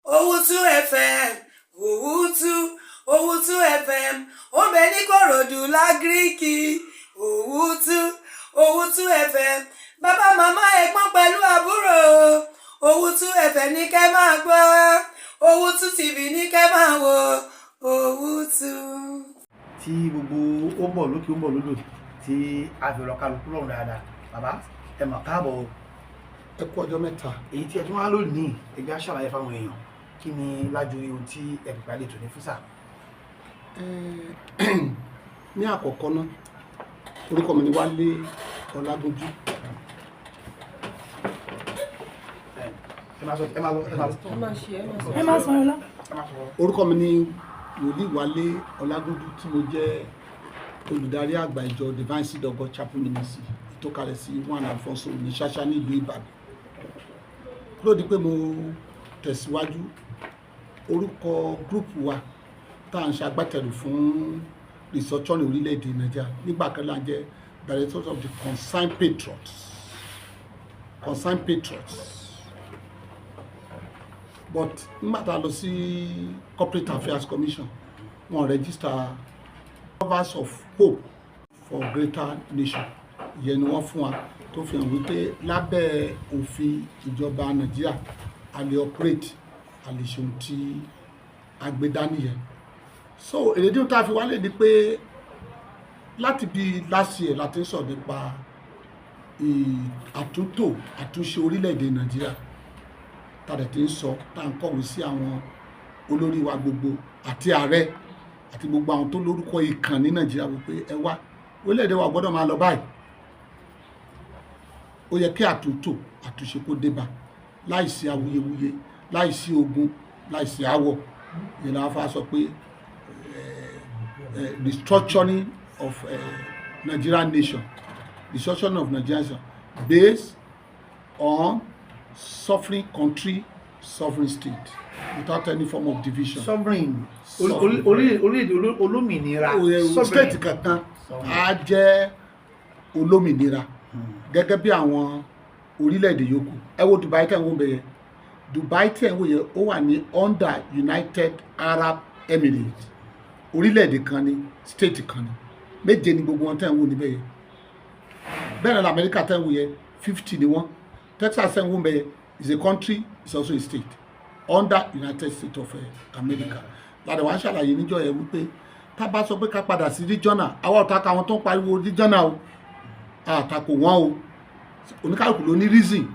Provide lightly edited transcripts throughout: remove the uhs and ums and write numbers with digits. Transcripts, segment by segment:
Owutu FM, Owutu, Owutu FM, ó ń bẹ ní Kòròdú l'Agric. Owutu, Owutu FM, bàbá, màmá, ẹ̀gbọ́n pẹ̀lú àbúrò, Owutu FM ní kẹ́ máa gbọ́, Owutu TV ní kẹ́ máa wò, Owutu. Tí gbogbo ó ń bọ̀ lókè, ó ń bọ̀ lódò, tí a fi ọ̀rọ̀ kálukú lọ́rùn dáadáa. Bàbá, ẹ mà káàbọ̀ o. Ẹ kú ọjọ́ mẹ́ta. Èyí tí ẹ tún wá lónìí, ẹgbẹ́ á ṣàlàyé fáwọn èèyàn kí ni lájú ohun tí ẹ fi parí ètò ní fúsà. Ní àkọ́kọ́ náà, orúkọ mi ni Wálé Ọlágúnjú. Ẹ máa sọ, ẹ máa lọ, ẹ máa lọ. Ẹ máa ṣe, ẹ máa sọ. Ẹ máa sọ̀rọ̀ lọ. Ẹ máa sọ̀rọ̀. Orúkọ mi ni Wòlíì Wálé Ọlágúnjú, tí mo jẹ́ olùdarí àgbà ìjọ Divine Seed of God Chapel Ministry tó kalẹ̀ sí 1 Alfonso ní Ṣáṣá nílùú Ìbàdàn. Kúrò di pé mo tẹ̀síwájú, orúkọ group wa tá à ń ṣe agbátẹrù fún restructuring orílẹ̀-èdè Nàìjíríà nígbà kan náà jẹ́ Directors of the Concerned Patriots, Concerned Patriots. But nígbà tá a lọ sí Corporate Affairs Commission, wọ́n register Lovers of Hope for Greater Nation. Ìyẹn ni wọ́n fún wa, tó fi hàn wípé lábẹ́ òfin ìjọba Nàìjíríà, a lè operate, a lè ṣe ohun tí a gbé dání yẹn. So èrèdí tá a fi wálé ni pé láti bí last year láti ń sọ nípa àtúntò, àtúnṣe orílẹ̀-èdè Nàìjíríà, tá a dẹ̀ ti ń sọ, tá à ń kọ̀wé sí àwọn olórí wa gbogbo àti ààrẹ àti gbogbo àwọn tó lórúkọ ìkàn ní Nàìjíríà wípé ẹ wá, orílẹ̀-èdè wa gbọ́dọ̀ máa lọ báyìí. Ó yẹ kí àtúntò, àtúnṣe kó dé bá, láìsí awuyewuye, láìsí ogun, láìsí aáwọ̀. Ìyẹn làwọn afa sọ pé restructuring of Nigerian nation, restructuring of Nigerian nation based on sovereign country, sovereign state, without any form of division. Sovereign. Sovereign. Orílẹ̀-èdè olómìnira. Sovereign. State kankan á jẹ́ olómìnira gẹ́gẹ́ bí àwọn orílẹ̀-èdè yòókù. Ẹ wo Dubai tẹ̀ ń wò bẹ̀ yẹn. Dubai tẹ̀ ń wò yẹn, ó wà ní under United Arab Emirates. Orílẹ̀-èdè kan ní, state kan ní, méje ní gbogbo wọn tẹ̀ ń wò níbẹ̀ yẹn. Bẹ́ẹ̀ náà Amẹ́ríkà tẹ̀ ń wò yẹn, 50 ni wọ́n. Texas tẹ̀ ń wò bẹ̀ yẹn is a country, is also a state under United States of America. Láti wàá ṣàlàyé níjọ́ yẹn wípé tá a bá sọ pé ká padà sí regional, àwa ò tako àwọn tó ń pariwo regional o, àtakò wọn o. Oníkálukú ló ní reason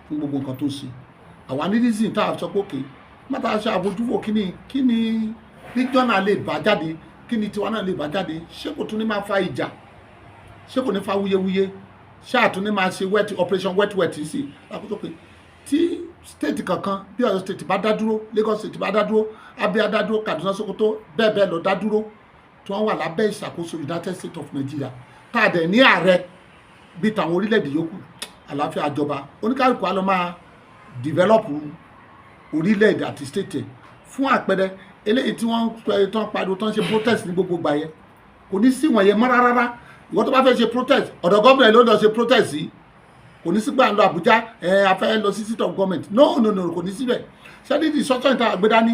fún gbogbo nǹkan tó ń ṣe. Àwa ní reason tá a sọ pé òkè mọ́tà ṣe àbójúfò, kíni kíni regional lè bá jáde, kíni tiwa náà lè bá jáde? Ṣé kò tún ní máa fa ìjà? Ṣé kò ní fa wuyewuye? Ṣé àtún ní máa ṣe wet operation, wet wet sí àkóso pé tí state kankan bí Ọ̀yọ́ State bá dá dúró, Lagos State bá dá dúró, Abia dá dúró, Kaduna, Sokoto, bẹ́ẹ̀ bẹ́ẹ̀ lọ dá dúró, tí wọ́n wà lábẹ́ ìṣàkóso United States of Nigeria, tá a dẹ̀ ní ààrẹ bí tàwọn orílẹ̀-èdè yòókù, àlàáfíà jọba. Oníkálukú á lọ máa develop orílẹ̀-èdè àti state ẹ̀. Fún àpẹẹrẹ, eléyìí tí wọ́n ń pẹ́, tó ń pariwo, tó ń ṣe protest ní gbogbo ìgbà yẹn, kò ní sí wọ̀nyẹn mọ́ rárá. Ìwọ́n tó bá fẹ́ ṣe protest, ọ̀dọ̀ gómìnà ló lọ ṣe protest sí. Kò ní sígbà ń lọ Àbújá, ẹ a fẹ́ lọ sí seat of government. No, no, no, kò ní síbẹ̀. Ṣẹ́ni di sọ́tọ̀ ìta àgbédání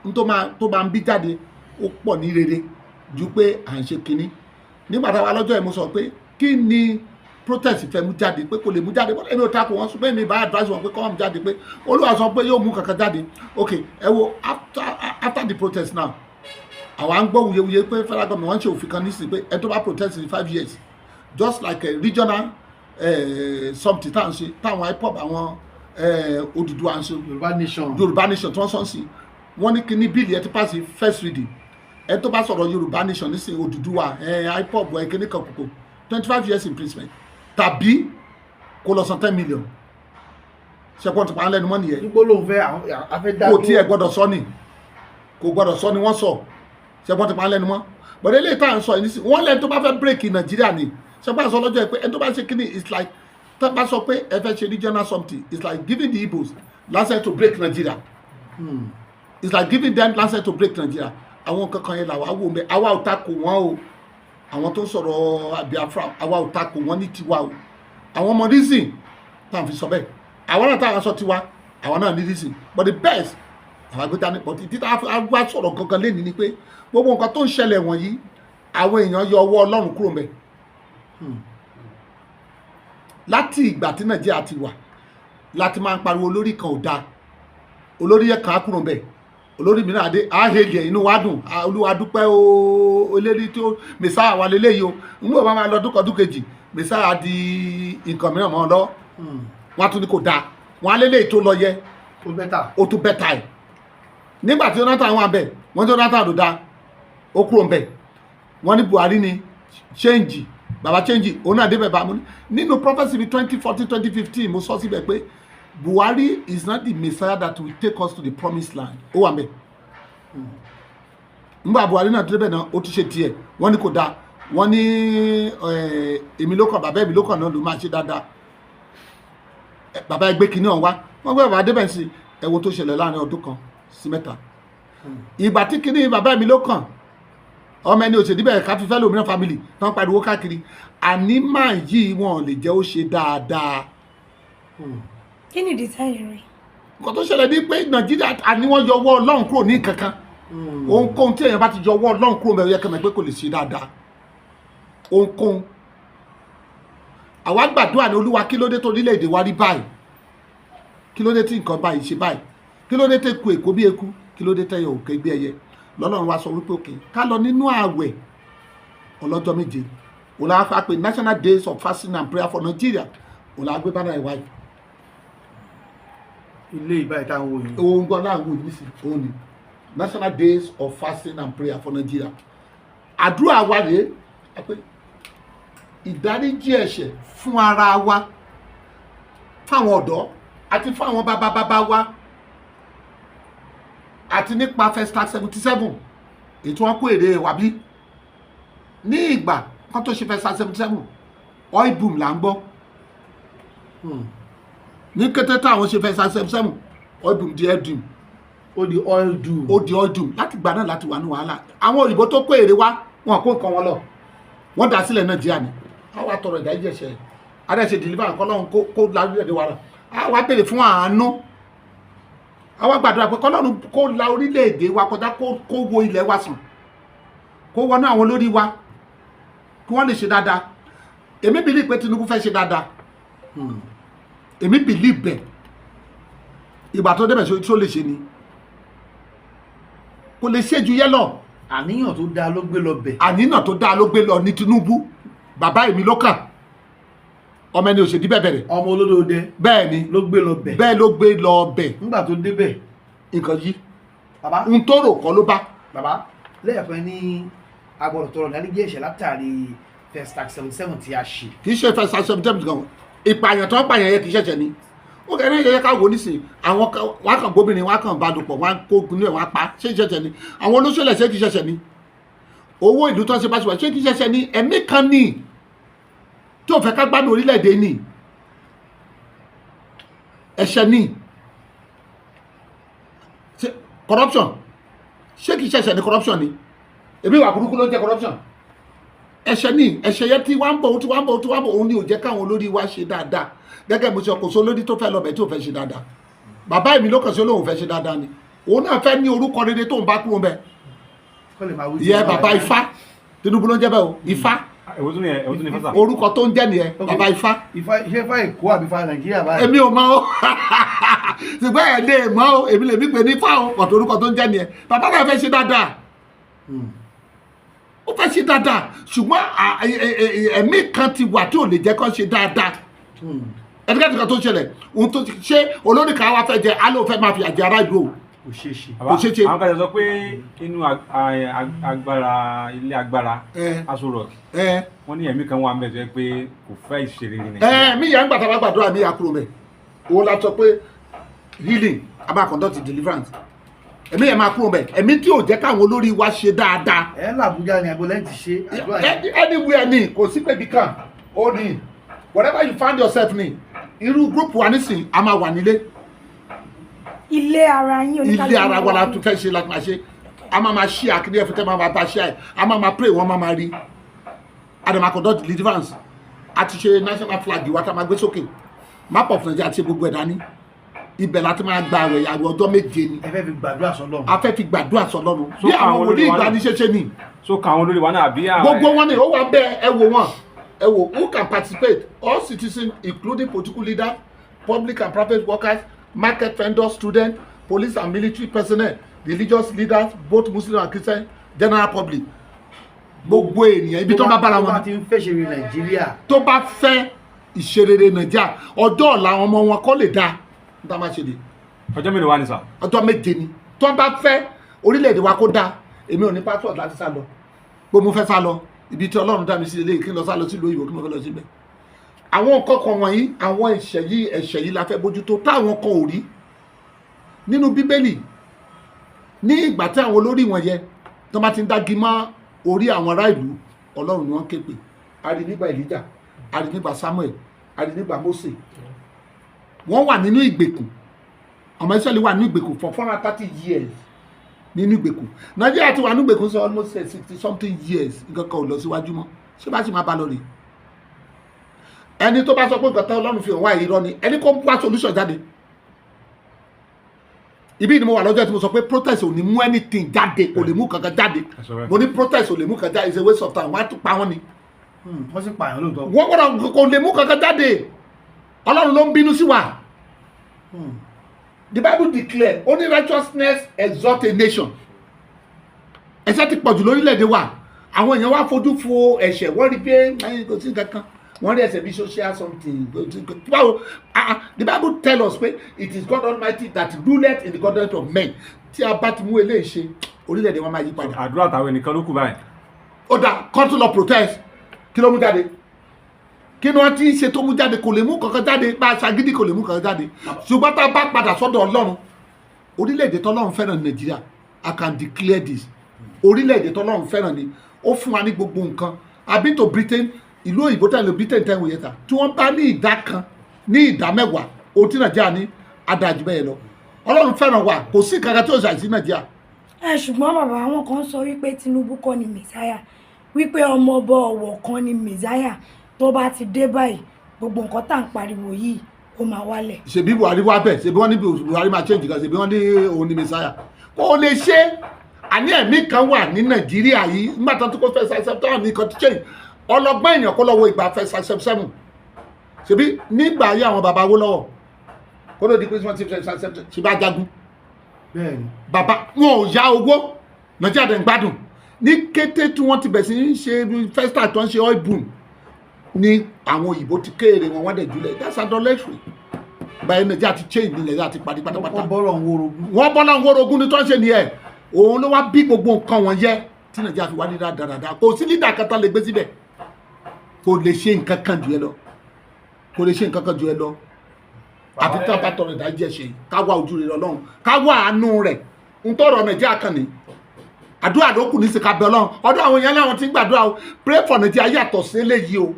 n tó máa ń bí jáde, ó pọ̀ ní rere ju pé à ń ṣe kinní. Nígbà táwa lọ́jọ́ yẹn, mo sọ pé kí ni protest fẹ́ mú jáde, pé kò lè mú jáde. Bọ́lá, èmi ò takò wọn, ṣùgbọ́n èmi bá advice wọn pé kọ́ wọn mú jáde, pé Olúwa sọ pé yóò mú kankan jáde. Ok, ẹ wo after the protest now, àwa ń gbọ́ wuyewuye pé federal government, wọ́n ń ṣe òfin kan nísìnyí pé ẹ tó bá protest in 5 years, just like a regional something tá à ń ṣe, táwọn IPOB, àwọn Odùduwà ń ṣe. Yorùbá Nation. Yorùbá Nation tí wọ́n sọ sí, wọ́n ní kíní bill yẹn ti pass first reading. Ẹ tó bá sọ̀rọ̀ Yorùbá Nation nísìnyí, Odùduwà, IPOB, kíní kan kòkó, 25 years imprisonment tàbí kó lọ san 10 million. Ṣẹ́pọ̀n ti pa á lẹ́nu mọ́ nìyẹn. Nígbó lòun fẹ́ àwọn afẹ́ dá. Kò tí ẹ gbọ́dọ̀ sọ ni, kò gbọ́dọ̀ sọ ni wọ́n sọ. Ṣẹ́pọ̀n ti pa á lẹ́nu mọ́. Bọ̀dé eléyìí tá à ń sọ yìí nísìnyí, wọ́n lẹ́nu tó bá fẹ́ break Nàìjíríà ni. Ṣẹ́pọ̀n àṣọ lọ́jọ́ yìí pé ẹni tó bá ṣe kíní, it's like tó bá sọ pé ẹ fẹ́ ṣe regional something, it's like giving the Igbos license to break Nigeria. It's like giving them license to break Nigeria. Àwọn kankan yẹn làwa wò mẹ́. Àwa ò takò wọ́n o. Àwọn tó ń sọ̀rọ̀ Biafra, àwa ò takò wọ́n ní tiwa o. Àwọn ọmọ reason tá à ń fi sọ bẹ́ẹ̀, àwọn náà táwọn sọ tiwa, àwọn náà ní reason. But the best Àwọn agbẹ́ta ní pọ̀tí títà wá sọ̀rọ̀ gangan lẹ́ni ni pé gbogbo nǹkan tó ń ṣẹlẹ̀ wọ̀nyí, àwọn èèyàn yọ ọwọ́ Ọlọ́run kúrò ńbẹ̀. Láti ìgbà tí Nàìjíríà ti wà láti máa ń pariwo olórí kan ò dáa, olórí yẹn kàn á kúrò ńbẹ̀, olórí mìíràn adé àhèlì ẹ̀, inú wa dùn, Olúwa dúpẹ́ o, olórí tí ó mẹsáà wà lélẹ́yìí o. Ń bọ̀ máa lọ dúkọ̀dún kejì, mẹsáà di nǹkan mìíràn mọ́ ọ lọ́wọ́, wọ́n á tún ní kò dáa, wọ́n á lélẹ́yìí tó lọ yẹ Ó better. Ó tún better ẹ̀. Nígbà tí Jonathan wà bẹ̀, wọ́n Jonathan ló dáa, ó kúrò ń bẹ̀. Wọ́n ní Buhari ni change, baba change, òun náà débẹ̀ bá mú. Nínú prophecy mi 2014, 2015, mo sọ síbẹ̀ pé Buhari is not the messiah that will take us to the promised land. Ó wà mẹ́. Nígbà Buhari náà débẹ̀ náà, ó tún ṣe tiẹ̀, wọ́n ní kò dáa, wọ́n ní èmi ló kàn, bàbá èmi ló kàn náà ló máa ṣe dáadáa. Bàbá ẹgbẹ́ kìíní ọ̀hún wá, wọ́n gbé bàbá débẹ̀ sí. Ẹ wo tó ṣẹlẹ̀ láàrin ọdún 1 sí 3. Ìgbà tí kìíní bàbá mi ló kàn, ọmọ ẹni òṣèlú bẹ̀rẹ̀ ká fífẹ́ lómìnira family tán pariwo káàkiri, àní máa yí wọn ò lè jẹ́ ó ṣe dáadáa. Kí ni ìdí táyà rí? Nǹkan tó ṣẹlẹ̀ ní pé Nàìjíríà, àní wọ́n yọ ọwọ́ Ọlọ́run kúrò ní kankan. Ohunkóhun tí èèyàn bá ti yọ ọwọ́ Ọlọ́run kúrò mẹ́rin, yẹ kẹ́mẹ́ pé kò lè ṣe dáadáa ohunkóhun. Àwa gbàdúrà ní, Olúwa, kí ló dé tó orílẹ̀-èdè wa rí báyìí? Kí ló dé tí nǹkan báyìí ṣe báyìí? Kí ló dé tẹ́ ku èkó bí eku? Kí ló dé tẹ́yẹ òkè bí ẹyẹ? Lọ́lọ́run wa sọ wípé òkè ká lọ nínú ààwẹ̀ ọlọ́jọ́ 7. Òun la fà pé National Days of Fasting and Prayer for Nigeria. Òun la gbé bánà ìwáyé. Ilé ìbáyìí táwọn wò yìí. Òun gan láwọn òní sí, òun ni National Days of Fasting and Prayer for Nigeria. Àdúrà wa rèé pé ìdáríjì ẹ̀ṣẹ̀ fún ara wa, fáwọn ọ̀dọ́ àti fáwọn bàbá bàbá wa, àti nípa Festac 77 ètò wọn kó èrè wà bí ní ìgbà kan tó ṣe Festac 77, oil boom là ń gbọ́. Ní kété táwọn ṣe Festac 77, oil boom di oil doom. Ó di oil doom. Ó di oil doom. Láti gbà náà láti wà ní wàhálà. Àwọn òyìnbó tó kó èrè wá, wọn kó nǹkan wọn lọ, wọn dà sílẹ̀ Nàìjíríà ni. Àwa tọrọ ìdáríjì ẹ̀ṣẹ̀, adẹ́sẹ̀ deliver kọ́lọ́run kó la orílẹ̀-èdè wa rà. Àwa béèrè fún àánú, àwa gbàdúrà pé kọ́lọ́run kó la orílẹ̀-èdè wa kọjá, kó wo ilẹ̀ wa sàn, kó wọnú àwọn olórí wa kí wọ́n lè ṣe dáadáa. Èmi believe pé Tinubu fẹ́ ṣe dáadáa. Èmi believe bẹ́ẹ̀. Ìgbà tó débẹ̀, tó lè ṣe ni kò lè ṣe ju yẹ lọ. Àníyàn tó dáa ló gbé lọ bẹ̀. Àníyàn tó dáa ló gbé lọ ní Tinubu. Bàbá èmi ló kàn, ọmọ ẹni òṣèdí bẹ́ẹ̀ bẹ̀rẹ̀. Ọmọ olódòdẹ. Bẹ́ẹ̀ ni. Ló gbé lọ bẹ̀. Bẹ́ẹ̀ ló gbé lọ bẹ̀. Nígbà tó débẹ̀, nǹkan yí. Bàbá. N tó rò kọ́ ló bá. Bàbá, lẹ́ẹ̀kan ní agbọ́dọ̀ tọrọ ìdáríjì ẹ̀ṣẹ̀ látàrí Festac 77 tí a ṣe. Kì í ṣe Festac 77 gan. Ìpààyàn tó ń pààyàn yẹ kì í ṣẹ̀ṣẹ̀ ni ó kẹ́ ní yẹ ká wò nísìnyí. Àwọn kan wọ́n á kàn gbóbìnrin, wọ́n á kàn bá dùpọ̀, wọ́n á kó inú ẹ̀, wọ́n á pa. Ṣé ìṣẹ̀ṣẹ̀ ni? Àwọn olóṣèlú, ṣé kì í ṣẹ̀ṣẹ̀ ni? Owó ìlú tó ń ṣe báṣubà, ṣé kì í ṣẹ̀ṣẹ̀ ni? Ẹ̀mí kan ní tí ò fẹ́ ká gbádùn orílẹ̀-èdè ní ẹ̀ṣẹ̀ ní. Ṣé corruption, ṣé kì í ṣẹ̀ṣẹ̀ ni? Corruption ni. Èmi ìwà burúkú ló ń jẹ́ corruption. Ẹ̀ṣẹ̀ ní. Ẹ̀ṣẹ̀ yẹn tí wàá ń bọ̀, ó tí wàá ń bọ̀, ó tí wàá ń bọ̀. Òun ni ò jẹ́ káwọn olórí wa ṣe dáadáa. Gẹ́gẹ́ mo ṣe, kò sí olórí tó fẹ́ lọ bẹ̀ tí ò fẹ́ ṣe dáadáa. Bàbá èmi ló kàn sí olóhùn fẹ́ ṣe dáadáa ni. Òun náà fẹ́ ní orúkọ rere tó ń bá kúrò bẹ́ẹ̀. Kọ́ lè máa wí. Ìyẹn bàbá Ifá. Tinubu ló ń jẹ́ bẹ́ẹ̀ o, Ifá. Èwo tún ni ẹ? Èwo tún ni fásà? Orúkọ tó ń jẹ́ nìyẹn. Bàbá Ifá. Ifá, ṣé Ifá Èkó àbí Ifá Nàìjíríà báyìí? Èmi ò mọ̀ o, ṣùgbọ́n ẹ̀ lè mọ̀ o. Èmi lè mí pè ní Ifá o, pọ̀tò orúkọ tó ń jẹ́ nìyẹn. Bàbá náà fẹ́ ṣe dáadáa, ó fẹ́ ṣe dáadáa, ṣùgbọ́n ẹ̀mí kan ti wà tí ò lè jẹ́ kó ṣe dáadáa. Ẹnikẹ́ni kan tó ṣẹlẹ̀, ohun tó ṣe olórí kan wá fẹ́ jẹ alẹ́, ò fẹ́ máa fi àjẹ ará ìlú o. Kò ṣeé ṣe. Bàbá, Kò ṣeé ṣe. Àwọn kan sọ pé inú agbára ilé agbára Aso Rock, wọ́n ní ẹ̀mí kan wà ń bẹ̀ tó yẹ pé kò fẹ́ ìṣeré ní Nàìjíríà. Ẹ mi yà ń gbà tá a bá gbàdúrà, mi yà kúrò mẹ. Òun la sọ pé healing, a máa conduct deliverance, ẹ̀mí yẹn máa kúrò mẹ, ẹ̀mí tí ò jẹ́ káwọn olórí wa ṣe dáadáa. Ẹ làbújá ni agbolẹ́ ti ṣe àdúrà yẹn? Anywhere ni, kò sí pé ibì kan ó ní. Wherever you find yourself ni. Irú group wa nísìn, a máa wà nílé. Ilé ara yín? Ilé ara wa la tún fẹ́ ṣe láti máa ṣe. A máa máa ṣí àkíní ẹ̀fọ́ tẹ́ máa máa bá ṣe ẹ̀, a máa máa pray, wọ́n máa máa rí. A dẹ̀ máa conduct deliverance. A ti ṣe national flag wa tá a máa gbé sókè, map of Nigeria, àti gbogbo ẹ̀ dání. Ibẹ̀ láti máa gba àwẹ̀, àwẹ̀ ọjọ́ 7 ni. Ẹ fẹ́ fi gbàdúrà sọ́lọ́run. A fẹ́ fi gbàdúrà sọ́lọ́run So bí àwọn àwọn wòlíì olórí wa ìgbà náà. ní ṣeṣe ni. So kan àwọn olórí wa náà àbí àwọn. Gbogbo wọn ni ó wà bẹ́ẹ̀. Ẹ wò wọn, ẹ wò. Who can participate? All citizens, including political leaders, public and private workers, market vendors, students, police and military personnel, religious leaders, both Muslim and Christian, general public, gbogbo ènìyàn ibi tó bá bára Tó bá wọn ti ń fẹ́ ṣe Nàìjíríà. Tó bá fẹ́ ìṣerere Nàìjíríà, ọjọ́ ọ̀la àwọn ọmọ wọn kọ́ lè dáa, níta máa ṣe lè. Ọjọ́ mélòó wá ní sà? Ọjọ́ 7 ni. Tó bá fẹ́ orílẹ̀-èdè wa kó dáa. Èmi ò ní passport láti sá lọ pé mo fẹ́ sá lọ. Ibi tí Ọlọ́run dá mi sí eléyìí, kí n lọ sá lọ sílùú òyìnbó, kí mo fẹ́ lọ síbẹ̀? Àwọn nǹkan kan wọ̀nyí, àwọn ẹ̀ṣẹ̀ yìí, ẹ̀ṣẹ̀ yìí la fẹ́ bójútó táwọn kan ò rí nínú Bíbélì. Ní ìgbà tí àwọn olórí wọn yẹ tó bá ti ń dági mọ́ orí àwọn ará ìlú, Ọlọ́run ni wọ́n ké pè. A rí nígbà Elijah, a rí nígbà Samuel, a rí nígbà Mose. Wọ́n wà nínú ìgbèkùn. Ọmọ Israẹli wà nínú ìgbèkùn for 430 years nínú ìgbèkùn. Nàìjíríà ti wà nínú ìgbèkùn sọ almost 60 something years. Nǹkan kan ò lọ síwájú mọ́. Ṣé bá sì máa bá lọ rèé? Ẹni tó bá sọ pé nǹkan tó Ọlọ́run fi hàn wá irọ́ ni, ẹni kó wá solution jáde. Ibi ni mo wà lọ́jọ́ tí mo sọ pé protest ò ní mú anything jáde, kò lè mú kankan jáde. Mo ní protest ò lè mú kankan jáde, it's a waste of time. Wọ́n á tún pa wọ́n ni. Wọ́n sì pààyàn lóòótọ́. Wọ́n gbọ́dọ̀ kò lè mú kankan jáde. Ọlọ́run ló ń bínú sí wa. The Bible declare only righteousness exalt a nation. Ẹ̀ṣẹ̀ ti pọ̀jù lórílẹ̀‐èdè wa. Àwọn èèyàn wá fojú fo ẹ̀ṣẹ̀, wọ́n rí pé ẹ̀yin kò sí nǹkan kan, wọ́n rí ẹ̀ṣẹ̀ bí social something. Báwo? Ah, ah, the Bible tell us pé it is God Almighty that ruleth in the government of men. Tí a bá ti mú eléyìí ṣe, orílẹ̀-èdè wa máa yí padà. Àdúrà táwọn ẹnìkan ló kù báyìí. Ó dà kọ́ tún lọ protest, kí ló mú jáde? Kí ni wọ́n ti ń ṣe tó mú jáde? Kò lè mú kankan jáde. Bá a ṣagídí, kò lè mú kankan jáde. Ṣùgbọ́n tá a bá padà sọ́dọ̀ Ọlọ́run, orílẹ̀-èdè tọ́lọ́run fẹ́ràn ní Nàìjíríà. I can declare this: orílẹ̀-èdè tọ́lọ́run fẹ́ràn ni. Ó fún wa ní gbogbo nǹkan. Àbí tó Britain, ìlú òyìnbó tẹ̀lé Britain tẹ̀ wòye ta, tí wọ́n bá ní ìdá kan ní ìdá 10 ohun tí Nàìjíríà ní, adájú bẹ́ẹ̀ lọ. Ọlọ́run fẹ́ràn wa. Kò sí kankan tí ó ṣàìsí Nàìjíríà. Ẹ ṣùgbọ́n bàbá, àwọn kan sọ wípé Tinubu kọ́ ni Messiah, wípé ọmọ ọba Ọ̀wọ̀ kan ni Messiah. Tó bá ti dé báyìí, gbogbo nǹkan tá à ń pariwo yìí, ó máa wálẹ̀. Ṣebí Buhari wá bẹ̀, ṣebí wọ́n ní Buhari máa change kan, ṣebí wọ́n ní òun ní Messiah. Kò lè ṣe. Àní ẹ̀mí kan wà ní Nàìjíríà yìí nígbà tó ń kó fẹ́ ṣe seven ní kan ti change. Ọlọ́gbọ́n èèyàn kó lọ́wọ́ ìgbà fẹ́ ṣe seven. Ṣebí nígbà ayé àwọn baba Awólọ́wọ̀, kó ló di pé wọ́n ti fẹ́ ṣe seven, ṣe bá jagun? Bẹ́ẹ̀ni. Bàbá wọn ò yá owó, Nàìjíríà dẹ̀ ń gbádùn. Ní kété tí wọ́n ti bẹ̀ sí ń ṣe first tó ń ṣe oil boom ní, àwọn òyìnbó ti kéèrè wọn, wọ́n dẹ̀ jùlẹ̀. That's idolatry. Báyìí Nàìjíríà ti change ní Nàìjíríà ti parí pátápátá. Wọ́n bọ́rọ̀ ń worogún. Wọ́n bọ́lá ń wórogún ní tó ń ṣe nìyẹn. Òun ló wá bí gbogbo nǹkan wọn yẹ tí Nàìjíríà fi wá ní dáradára. Kò sí leader kan tán lè gbé síbẹ̀, kò lè ṣe nǹkan kan jù ẹ lọ, kò lè ṣe nǹkan kan jù ẹ lọ, àfi tí wọn bá tọrọ ìdájí ẹ̀ṣẹ̀, ká wá ojú rere Ọlọ́run, ká wá àánú rẹ̀. Ń tọrọ Nàìjíríà kan ní àdúrà ló kù ní sí, ká bẹ Ọlọ́run. Ọdún àwọn èèyàn láwọn ti ń gbàdúrà o. Pray for Nàìjíríà yàtọ̀ sí eléyìí o.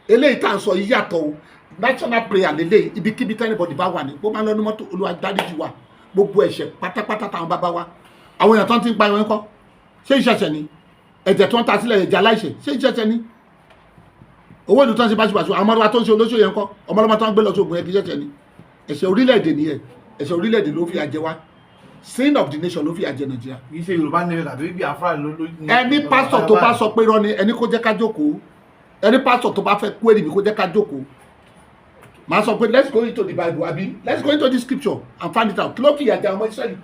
Eléyìí tá à ń sọ yìí yàtọ̀ o. National prayer lélẹ́yìí. Ibikíbi tí anybody bá wà ní bó máa ń lọ ní mọ́tò, Olúwa dáríjì wa gbogbo ẹ̀ṣẹ̀ pátápátá táwọn bàbá wa. Àwọn èèyàn tó ń ti ń pa ìwọ̀n kọ́, ṣé ìṣẹ̀ṣẹ̀ ni? Ẹ̀jẹ̀ tó ń ta sílẹ̀, ẹ̀jẹ̀ aláìṣẹ̀, ṣé ìṣẹ̀ṣẹ̀ ni? Owó ìlú tó ń ṣe báṣubàṣu, àwọn ọmọdé wa tó ń ṣe olóṣèlú yẹn kọ́, ọmọlọ́mọ tó ń gbé lọ sí ògùn yẹn, kì í ṣẹ̀ṣẹ̀ ni? Ẹ̀ṣẹ̀ orílẹ̀-èdè nìyẹn. Ẹ̀ṣẹ̀ orílẹ̀-èdè ló fi àjẹ wá. Sin of the nation ló fi àjẹ Nàìjíríà. Kì í ṣe Yorùbá ní tàbí Biafra ló. Ẹni pásítọ̀ tó bá sọ pé irọ́ ni, ẹni kó jẹ́ ká jókòó. Ẹni pásítọ̀ tó bá fẹ́ kú èrè mi, kó jẹ́ ká jókòó. Màá sọ pé let's go into the Bible, àbí let's go into the scripture and find it out. Kí ló fi ìyà jẹ àwọn ọmọ Israẹli?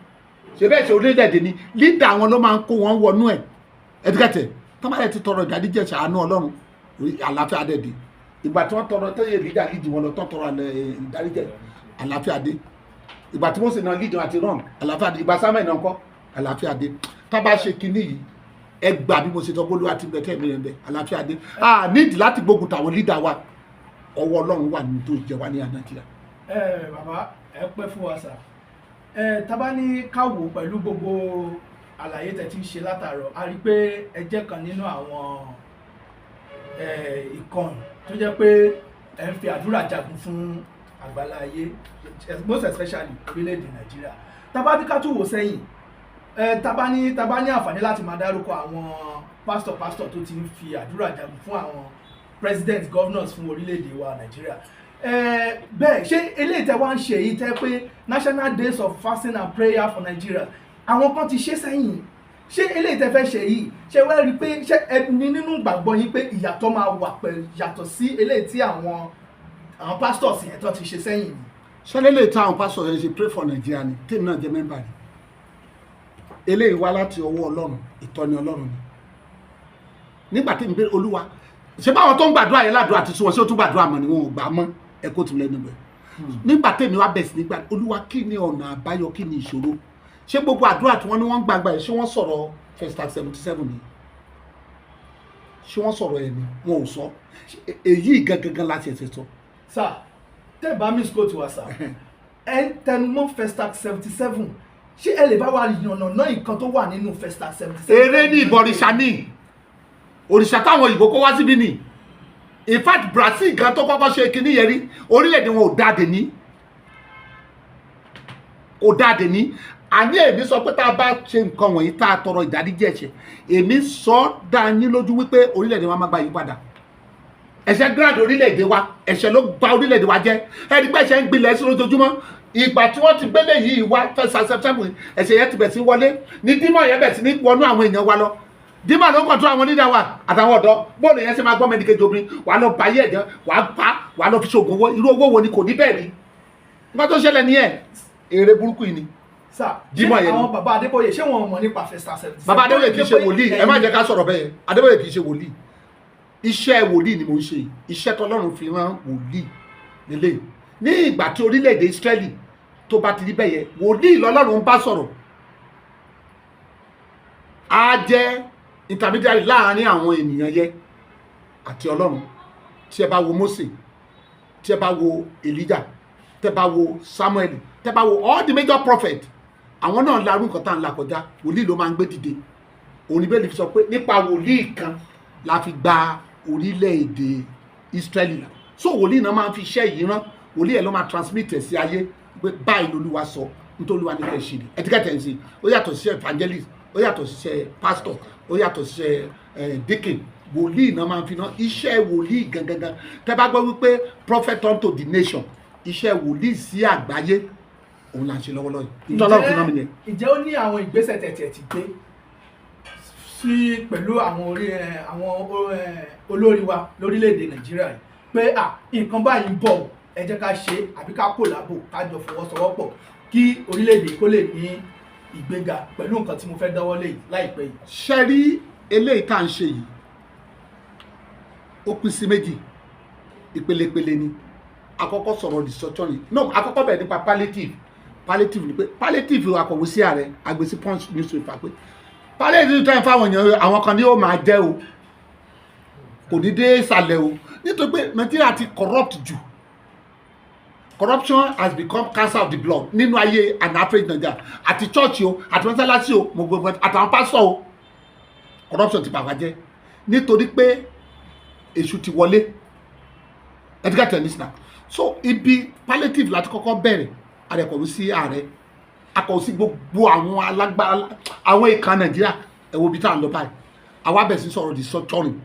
Ṣe bẹ́ẹ̀ ṣe orílẹ̀-èdè ni? Leader àwọn ló máa ń kó wọn wọnú ẹ̀. Ẹ̀dígẹ́tẹ̀ tọ́mọ̀lẹ́ ti tọrọ ìdáríjì ẹ̀ṣẹ̀, àánú Ọlọ́run, àlàáfíà dẹ̀ dé. Ìgbà tí wọ́n tọrọ tẹ́yẹ leader lead wọn lọ tọ́ tọrọ ìdáríjì, àlàáfíà dé. Ìgbà tí wọ́n sì náà lead wọn àti run, àlàáfíà dé. Ìgbà Samuel náà kọ́, àlàáfíà dé. Tá bá ṣe kinní yìí, ẹ gbà bí mo ṣe sọ pé Olúwa ti bẹ tẹ́ mi rẹ̀ bẹ, àlàáfíà dé. A nídìí láti gbógun tàwọn leader wa. Ọwọ́ Ọlọ́run wà ní tó jẹ wá ní Nàìjíríà. Ẹ bàbá, ẹ pẹ́ fún wa sà. Ẹ tábà ní ká wò pẹ̀lú gbogbo àlàyé tẹ́ ti ń ṣe látàárọ̀, a rí i pé ẹ jẹ́ kan nínú àwọn ìkànnì tó jẹ́ pé ẹ ń fi àdúrà jagun fún àgbàlá ayé, most especially orílẹ̀-èdè Nàìjíríà. Tábà ní ká tún wò sẹ́yìn, ẹ tábà ní àǹfààní láti máa dárúkọ àwọn pásítọ̀ tó ti ń fi àdúrà jagun fún àwọn president, governors fún orílẹ̀-èdè wa Nàìjíríà. Bẹ́ẹ̀, ṣé eléyìí tẹ́ wá ń ṣe yìí, tẹ́ pé National Days of Fasting and Prayer for Nigeria, àwọn kan ti ṣe sẹ́yìn, ṣé eléyìí tẹ́ fẹ́ ṣe yìí, ṣé wá rí i pé, ṣé ẹ ní nínú ìgbàgbọ́ yín pé ìyàtọ̀ máa wà pẹ̀lú yàtọ̀ sí eléyìí tí àwọn pastors yẹn tó ti ṣe sẹ́yìn ni? Ṣẹlẹ̀ lè ta àwọn pásítọ̀ yẹn ṣe Pray for Nigeria ni, tèmi náà jẹ́ member ni. Eléyìí wá láti ọwọ́ Ọlọ́run, ìtọ́ni Ọlọ́run ni. Nígbà tí mi bẹ Olúwa, ṣé báwọn tó ń gbàdúrà yẹn ládùúrà ti sún wọn, ṣé ó tún gbàdúrà mọ́ ni? Wọn ò gbà mọ́. Ẹ kó tún lẹ́nu bẹ̀. Nígbà tèmi wá bẹ̀ sí nígbà, Olúwa, kí ni ọ̀nà àbáyọ? Kí ni ìṣòro? Ṣé gbogbo àdúrà tí wọ́n ní wọ́n ń gbàgbà yìí, ṣé wọ́n sọ̀rọ̀ Festac 77 ni? Ṣé wọ́n sọ̀rọ̀ ẹ̀ ni? Wọn ò sọ èyí gangan láti ẹ̀sẹ̀ sọ. Sir, tẹ́ bá misquote wa, sir, ẹ ń tẹnumọ́ Festac 77. Ṣé ẹ lè bá wa yànnàná nǹkan tó wà nínú Festac 77? Eré ní ìbọ̀rìṣà ní òrìṣà táwọn òyìnbó kó wá síbí ni. In fact, Brazil gan tó kọ́kọ́ ṣe kinní yẹn rí, orílẹ̀-èdè wọn ò dáde ní, kò dáde ní. Àní èmi sọ pé tá a bá ṣe nǹkan wọ̀nyí, tá a tọrọ ìdáríjì ẹ̀ṣẹ̀, èmi sọ dá yín lójú wípé orílẹ̀-èdè wa máa gba ìyípadà. Ẹ̀ṣẹ̀ grand orílẹ̀-èdè wa, ẹ̀ṣẹ̀ ló bà orílẹ̀-èdè wa jẹ́. Ẹni pé ẹ̀ṣẹ̀ ń gbilẹ̀ sí lójoojúmọ́. Ìgbà tí wọ́n ti gbélé yìí wá, first September, ẹ̀ṣẹ̀ yẹn ti bẹ̀ sí wọlé ní. Demon yẹn bẹ̀ sí ní wọnú àwọn èèyàn wa lọ. Demon ló ń control àwọn leader wa àtàwọn ọ̀dọ́. Bóòlù yẹn ṣe máa gbọ́ mẹ́nìkejì obìnrin, wàá lọ báyé ẹ̀jẹ̀, wàá pa, wàá lọ fi ṣoògùn owó. Irú owó wo ni kò ní bẹ́ẹ̀ ni? Nǹkan tó ṣẹlẹ̀ nìyẹn, èrè burúkú yìí ni. Sir, Jímọ̀ ṣé yẹn ni. Àwọn bàbá Adébóyè, ṣé wọn mọ̀ nípa Festac 77? Bàbá Adébóyè kì í ṣe wòlíì. Ẹ má jẹ́ ká sọ̀rọ̀ bẹ́ẹ̀. Adébóyè kì í ṣe wòlíì. Iṣẹ́ wòlíì ni mò ń ṣe. Iṣẹ́ tọ́lọ́run fi rán wòlíì lélẹ̀. Ní ìgbà tí orílẹ̀-èdè Ísírẹ́lì tó bá ti rí bẹ́ẹ̀ yẹn, wòlíì lọ́lọ́run ń bá sọ̀rọ̀. Á jẹ́ intermediary láàárín àwọn ènìyàn yẹn àti Ọlọ́run. Tí ẹ bá wo Mósè, tí ẹ bá wo Elijah, tẹ bá wo Samuel, tẹ bá wo all the major prophet, àwọn náà larú nǹkan tá à ń là kọjá. Wòlíì ló máa ń gbé dìde. Òun ni bẹ́ẹ̀ lè fi sọ pé nípa wòlíì kan la fi gba orílẹ̀-èdè Israẹli là. So wòlíì náà máa ń fi iṣẹ́ yìí rán. Wòlíì ẹ̀ ló máa transmit ẹ̀ sí ayé pé báyìí lolúwa sọ, nítorí Olúwa ní kẹ́ ẹ ṣe ni ẹtíkẹ́tì ẹ̀ ń ṣe. Ó yàtọ̀ sí evangelist, ó yàtọ̀ sí pastor, ó yàtọ̀ sí deacon. Wòlíì náà máa ń fi rán. Iṣẹ́ wòlíì gangan, tẹ́ bá gbọ́ wípé prophet unto the nation, iṣẹ́ wòlíì sí àgbáyé, òun là ń ṣe lọ́wọ́lọ́wọ́ yìí. Nítorí Ọlọ́run fi rán mi yẹn. Ǹjẹ́ ó ní àwọn ìgbésẹ̀ tẹ̀tẹ̀ ti gbé sí pẹ̀lú àwọn orí ẹ, àwọn olórí wa lórílẹ̀‐èdè Nàìjíríà yìí pé à nǹkan báyìí ń bọ̀ o, ẹ jẹ́ ká ṣe é, àbí ká kò lábò, ká jọ fọwọ́sowọ́pọ̀ kí orílẹ̀-èdè kó lè ní ìgbéga pẹ̀lú nǹkan tí mo fẹ́ dáwọ́ lé yìí láìpẹ́ yìí? Ṣe rí eléyìí tá à ń ṣe yìí, ó pín sí méjì, ìpelepele ni. Àkọ́kọ́ sọ̀rọ̀ restructuring no, àkọ́kọ́ bẹ̀rẹ̀ nípa palliative. Palliative ni pé palliative, akọ̀wé sí ààrẹ, àgbèsí Punch newspaper pé palliative time fáwọn èèyàn, àwọn kan ní ó máa jẹ́ o, kò ní dé ìsàlẹ̀ o, nítorí pé Nàìjíríà ti corrupt jù. Corruption has become cancer of the blood nínú ayé an average Nigeria. Àti church o, àti mọ́sálásí o, mo gbogbo àtàwọn pásítọ̀ o, corruption ti bà wá jẹ́ nítorí pé èṣù ti wọlé. Ẹtíkẹ́tẹ̀ ní sinna. So ibi palliative láti kọ́kọ́ bẹ̀rẹ̀. Àrẹ̀kọ̀wé sí ààrẹ, akọ̀wé sí gbogbo àwọn alágbára, àwọn ìka Nàìjíríà. Ẹ wo ibi tá à ń lọ báyìí. Àwa bẹ̀ sí sọ̀rọ̀ restructuring.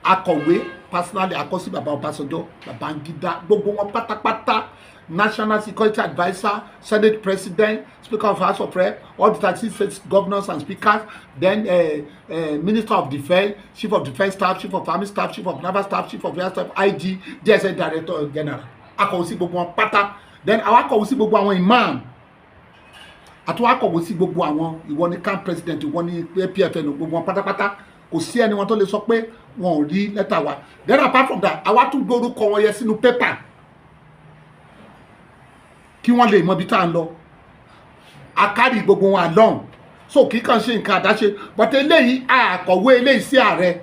Akọ̀wé personally, akọ́sí bàbá Ọbásanjọ́, Babangida, gbogbo wọn pátápátá, national security adviser, senate president, speaker of House of Rep, all the 36 state governors and speakers, then minister of defence, chief of defence staff, chief of army staff, chief of naval staff, chief of air staff, IG, DSS director general. Akọ̀wé sí gbogbo wọn pátá. Then àwa akọ̀wé sí gbogbo àwọn imam, àtúwọ́ akọ̀wé sí gbogbo àwọn, ìwọ ní camp president, ìwọ ní PFN, gbogbo wọn pátápátá. Kò sí ẹni wọn tó lè sọ pé wọn ò rí lẹ́tà wa. Then apart from that, àwa tún gbé orúkọ wọn yẹ sínú pépà kí wọ́n lè mọ ibi tá à ń lọ. Akárí gbogbo wọn along. So kì í kàn ṣe nǹkan àdáṣe, but eléyìí, àkọ̀wé eléyìí sí ààrẹ.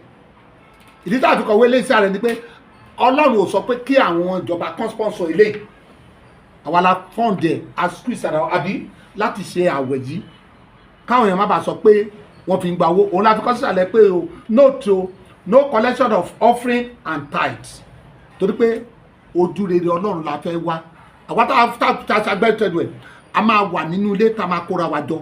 Ìdí tá a fi kọ̀wé eléyìí sí ààrẹ ni pé Ọlọ́run ò sọ pé kí àwọn ìjọba kan sponsor eléyìí. Àwa la fund ẹ̀, a squeeze ara wa àbí láti ṣe àwẹ̀ yìí, káwọn èèyàn má bàa sọ pé wọ́n fi ń gba owó. Òun la fi kọ́ sísàlẹ̀ pé o note o, no collection of offering and tithes, torí pé ojú rere Ọlọ́run la fẹ́ wá. Àwa tá a ṣàgbẹ́tẹ̀lú ẹ̀, a máa wà nínú ilé tá a máa kóra wa jọ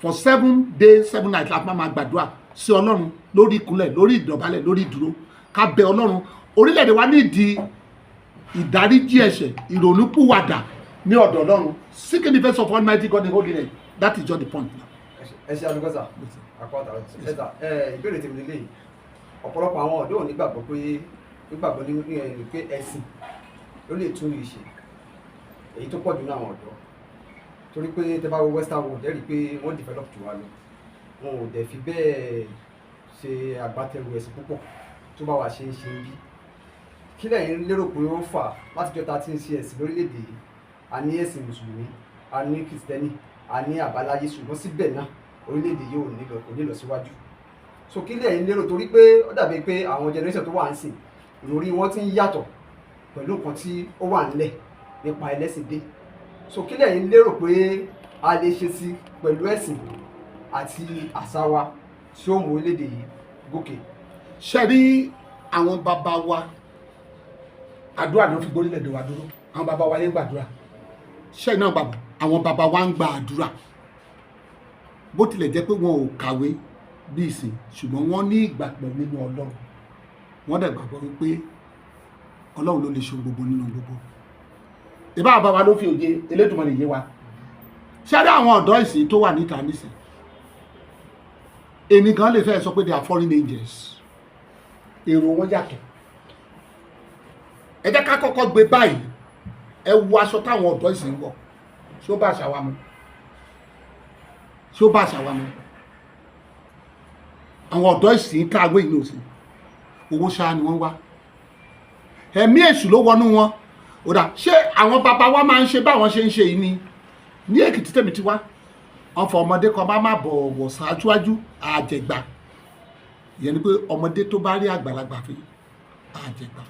for 7 days 7 nights la fi máa gbàdúrà sí Ọlọ́run lórí ìkúnlẹ̀, lórí ìdọ̀bálẹ̀, lórí ìdúró, ká bẹ Ọlọ́run. Orílẹ̀-èdè wa nídìí Ìdáríjì ẹ̀ṣẹ̀, ìrònúpìwàdà ní ọ̀dọ̀ Ọlọ́run, seeking the face of Almighty God in holiness. That is just the point now. Ẹ ṣe alùpùpù àpáta ẹ̀sà. Ẹ ìbéèrè tèmi lélẹ́yìí: ọ̀pọ̀lọpọ̀ àwọn ọ̀dọ́ ò ní gbàgbọ́ pé nígbàgbọ́ ní pé ẹ̀sìn ló lè tún lè ṣe èyí tó pọ̀ jù ní àwọn ọ̀dọ́, torí pé tẹ́ bá wo Western world, ẹ rí i pé wọ́n develop jù wá lọ, wọn ò dẹ̀ fi bẹ́ẹ̀ ṣe agbátẹrù ẹ̀sìn púpọ̀ tó bá wà ṣe ń ṣe bí. Kí lẹ̀yin lérò pé ó fà látijọ́ ta ti ń ṣe ẹ̀sìn lórílẹ̀‐èdè yìí? A ní ẹ̀sìn Mùsùlùmí, a ní Kìrìsìtẹ́nì, a ní àbáláyé, ṣùgbọ́n síbẹ̀ náà orílẹ̀-èdè yìí ò ní lọ, kò ní lọ síwájú. So kí lẹ̀yin lérò? Torí pé ó dàbí pé àwọn generation tó wà ń sìn, ìròrí wọn ti ń yàtọ̀ pẹ̀lú nǹkan tí ó wà ńlẹ̀ nípa ẹlẹ́sìn dé. So kí lẹ̀yin lérò pé a lè ṣe sí pẹ̀lú ẹ̀sìn àti àṣà wa tí ó mú orílẹ̀-èdè yìí gòkè? Ṣe rí àwọn bàbá wa, àdúrà náà fi gbórílẹ̀-èdè wa dúró. Àwọn bàbá wa yẹn gbàdúrà. Ṣe náà gbàgbọ́, àwọn bàbá wa ń gba àdúrà. Bó tilẹ̀ jẹ́ pé wọn ò kàwé bí ìsìn, ṣùgbọ́n wọ́n ní ìgbàgbọ́ nínú Ọlọ́run. Wọ́n dẹ̀ gbàgbọ́ wípé Ọlọ́run ló lè ṣe ohun gbogbo nínú gbogbo. Ìbá bàbá wa ló fi òye Elédùmarè yé wa. Ṣé rí àwọn ọ̀dọ́ ìsìn tó wà níta nísìn, èmi gan lè fẹ́ sọ pé they are foreign angels. Èrò wọn yàtọ̀. Ẹ jẹ́ ká kọ́kọ́ gbé báyìí. Ẹ wo aṣọ táwọn ọ̀dọ́ ìsìn ń wọ̀. Ṣé ó bá àṣà wa mu? Ṣé ó bá àṣà wa mu? Àwọn ọ̀dọ́ ìsìn káwé ìlú òsìn, owó ṣáá ni wọ́n wá. Ẹ̀mí èṣù ló wọnú wọn. Ó dà, ṣé àwọn bàbá wa máa ń ṣe báwọn ṣe ń ṣe yìí ni? Ní Èkìtì tèmi ti wá, wọn fọ ọmọdé kan bá má bọ̀ wọ̀ ṣáájú àjẹgbà. Ìyẹn ni pé ọmọdé tó bá rí àgbàlagbà fi àjẹgbà.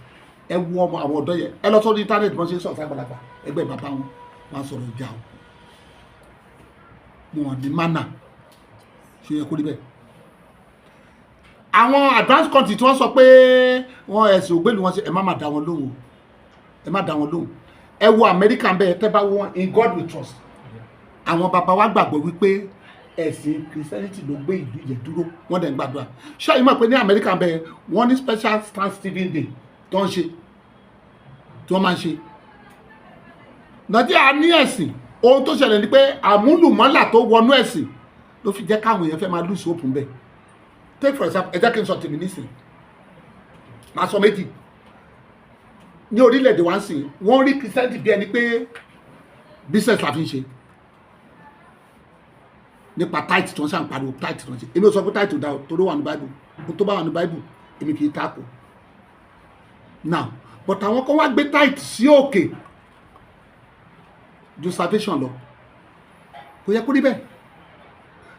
Ẹ wo ọmọ àwọn ọ̀dọ́ yẹn, ẹ lọ sórí internet, wọ́n ṣe ń sọ̀rọ̀ sàgbàlagbà ẹgbẹ́ bàbá wọn, wọ́n á sọ̀rọ̀ ìjà o. Wọn ní manner. Ṣe yẹ kó rí bẹ́ẹ̀? Àwọn advanced country tí wọ́n sọ pé wọ́n ẹ̀sìn ògbélú wọn ṣe, ẹ má má dá wọn lóhùn o, ẹ má dá wọn lóhùn. Ẹ wo Amẹ́ríkà bẹ́ẹ̀, tẹ́ bá wọ́n, "In God we trust." Àwọn bàbá wa gbàgbọ́ wípé ẹ̀sìn Christianity ló gbé ìlú yẹn dúró, wọ́n dẹ̀ ń gbàdúrà. Ṣé àyè mọ̀ pé ní Amẹ́ríkà bẹ́ẹ̀, wọ́n ní special Thanksgiving Day tó ń ṣe, tí wọ́n máa ń ṣe? Nàìjíríà ní ẹ̀sìn. Ohun tó ṣẹlẹ̀ ni pé àmúlùmọ́là tó wọnú ẹ̀sìn ló fi jẹ́ káwọn èèyàn fẹ́ máa lose hope ńbẹ̀. Take for example, ẹ jẹ́ kí n sọ tèmi nísìn, máa sọ méjì. Ní orílẹ̀-èdè wa ń sìn, wọ́n rí Christianity bí ẹni pé business la fi ń ṣe nípa tithe tí wọ́n ṣàn pariwo, tithe tí wọ́n ṣe. Èmi ò sọ pé tithe ò dá o, torí ó wà ní Bible. Ohun tó bá wà ní Bible, èmi kì í tako now. But àwọn kan wá gbé tithe sí òkè ju salvation lọ. Kò yẹ kó rí bẹ́ẹ̀.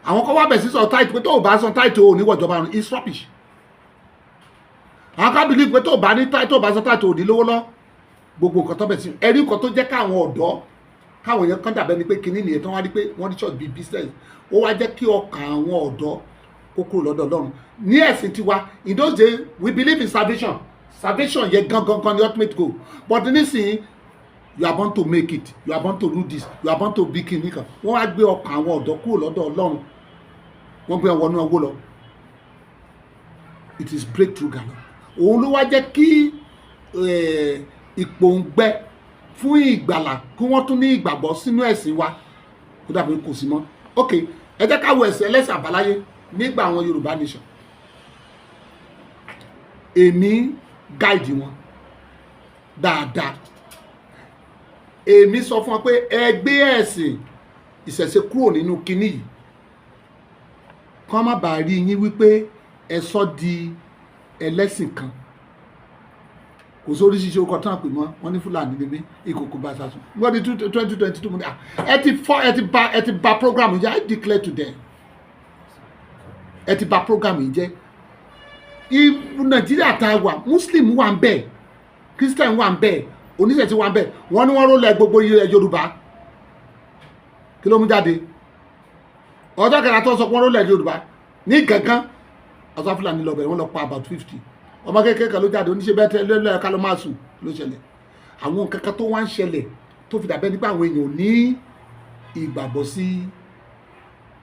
Àwọn kan wá bẹ̀ sí sọ tithe pé tó o bá san tithe, o ò ní wọ̀jọba ọ̀run. It's rubbish. Àwọn kan believe pé tó o bá ní tithe, tó o bá san tithe, o ò ní lówó lọ. Gbogbo nǹkan tó bẹ̀ sí ẹ̀rí, nǹkan tó jẹ́ káwọn ọ̀dọ́, káwọn èèyàn kan dàbẹ́ ni pé kinní nìyẹn tó wá rí pé wọ́n ní church bíi business. Ó wá jẹ́ kí ọkàn àwọn ọ̀dọ́ kó kúrò lọ́dọ̀ Ọlọ́run ní ẹ̀sìn tiwa. In those days, we believe in salvation. Salvation yẹ gangan gan ni ultimate goal. But nísìnyí, you are born to make it, you are born to do this, you are born to be king nìkan. Wọ́n wá gbé ọkàn àwọn ọ̀dọ́ kúrò lọ́dọ̀ Ọlọ́run, wọ́n gbé wọn wọnú owó lọ. It is breakthrough galore. Òun ló wá jẹ́ kí ìpòǹgbẹ fún ìgbàlà, kí wọ́n tún ní ìgbàgbọ́ sínú ẹ̀sìn wa, kó dàbí kò sí mọ́. Ok, ẹ jẹ́ ká wo ẹ̀sìn ẹlẹ́sìn àbáláyé nígbà àwọn Yorùbá nation. Èmi guide wọn dáadáa. Èmi sọ fún wọn pé ẹ gbé ẹ̀sìn ìṣẹ̀ṣe kúrò nínú kinní yìí, kán má bàa rí yín wípé ẹ sọ di ẹlẹ́sìn kan. Kò sí oríṣiríṣi orúkọ tán pè mọ́ wọn ní Fúlàní ní mí, ìkòkò bá sàṣùn. Wọ́n di 2022, mo ní ẹ ti fọ́, ẹ ti bà program yìí jẹ́. I declare to them, ẹ ti bà program yìí jẹ́. Nàìjíríà tá a wà, Muslim wà ń bẹ̀, Christian wà ń bẹ̀, oníṣẹ̀ṣe wà ń bẹ̀. Wọ́n ní wọ́n rólẹ̀ gbogbo ilẹ̀ Yorùbá. Kí ló mú jáde? Ọjọ́ kẹta tó sọ pé wọ́n rólẹ̀ Yorùbá ní gángan, ọ̀sán Fúlàní lọ bẹ̀rẹ̀, wọ́n lọ pa about 50 ọmọ kékeré kan ló jáde. Oníṣẹ́ bẹ́ẹ̀ tẹ́ lẹ́lẹ́ ká ló máa sùn ló ṣẹlẹ̀. Àwọn kankan tó wá ń ṣẹlẹ̀ tó fi dàbẹ́ nípa àwọn èèyàn ò ní ìgbàgbọ́ sí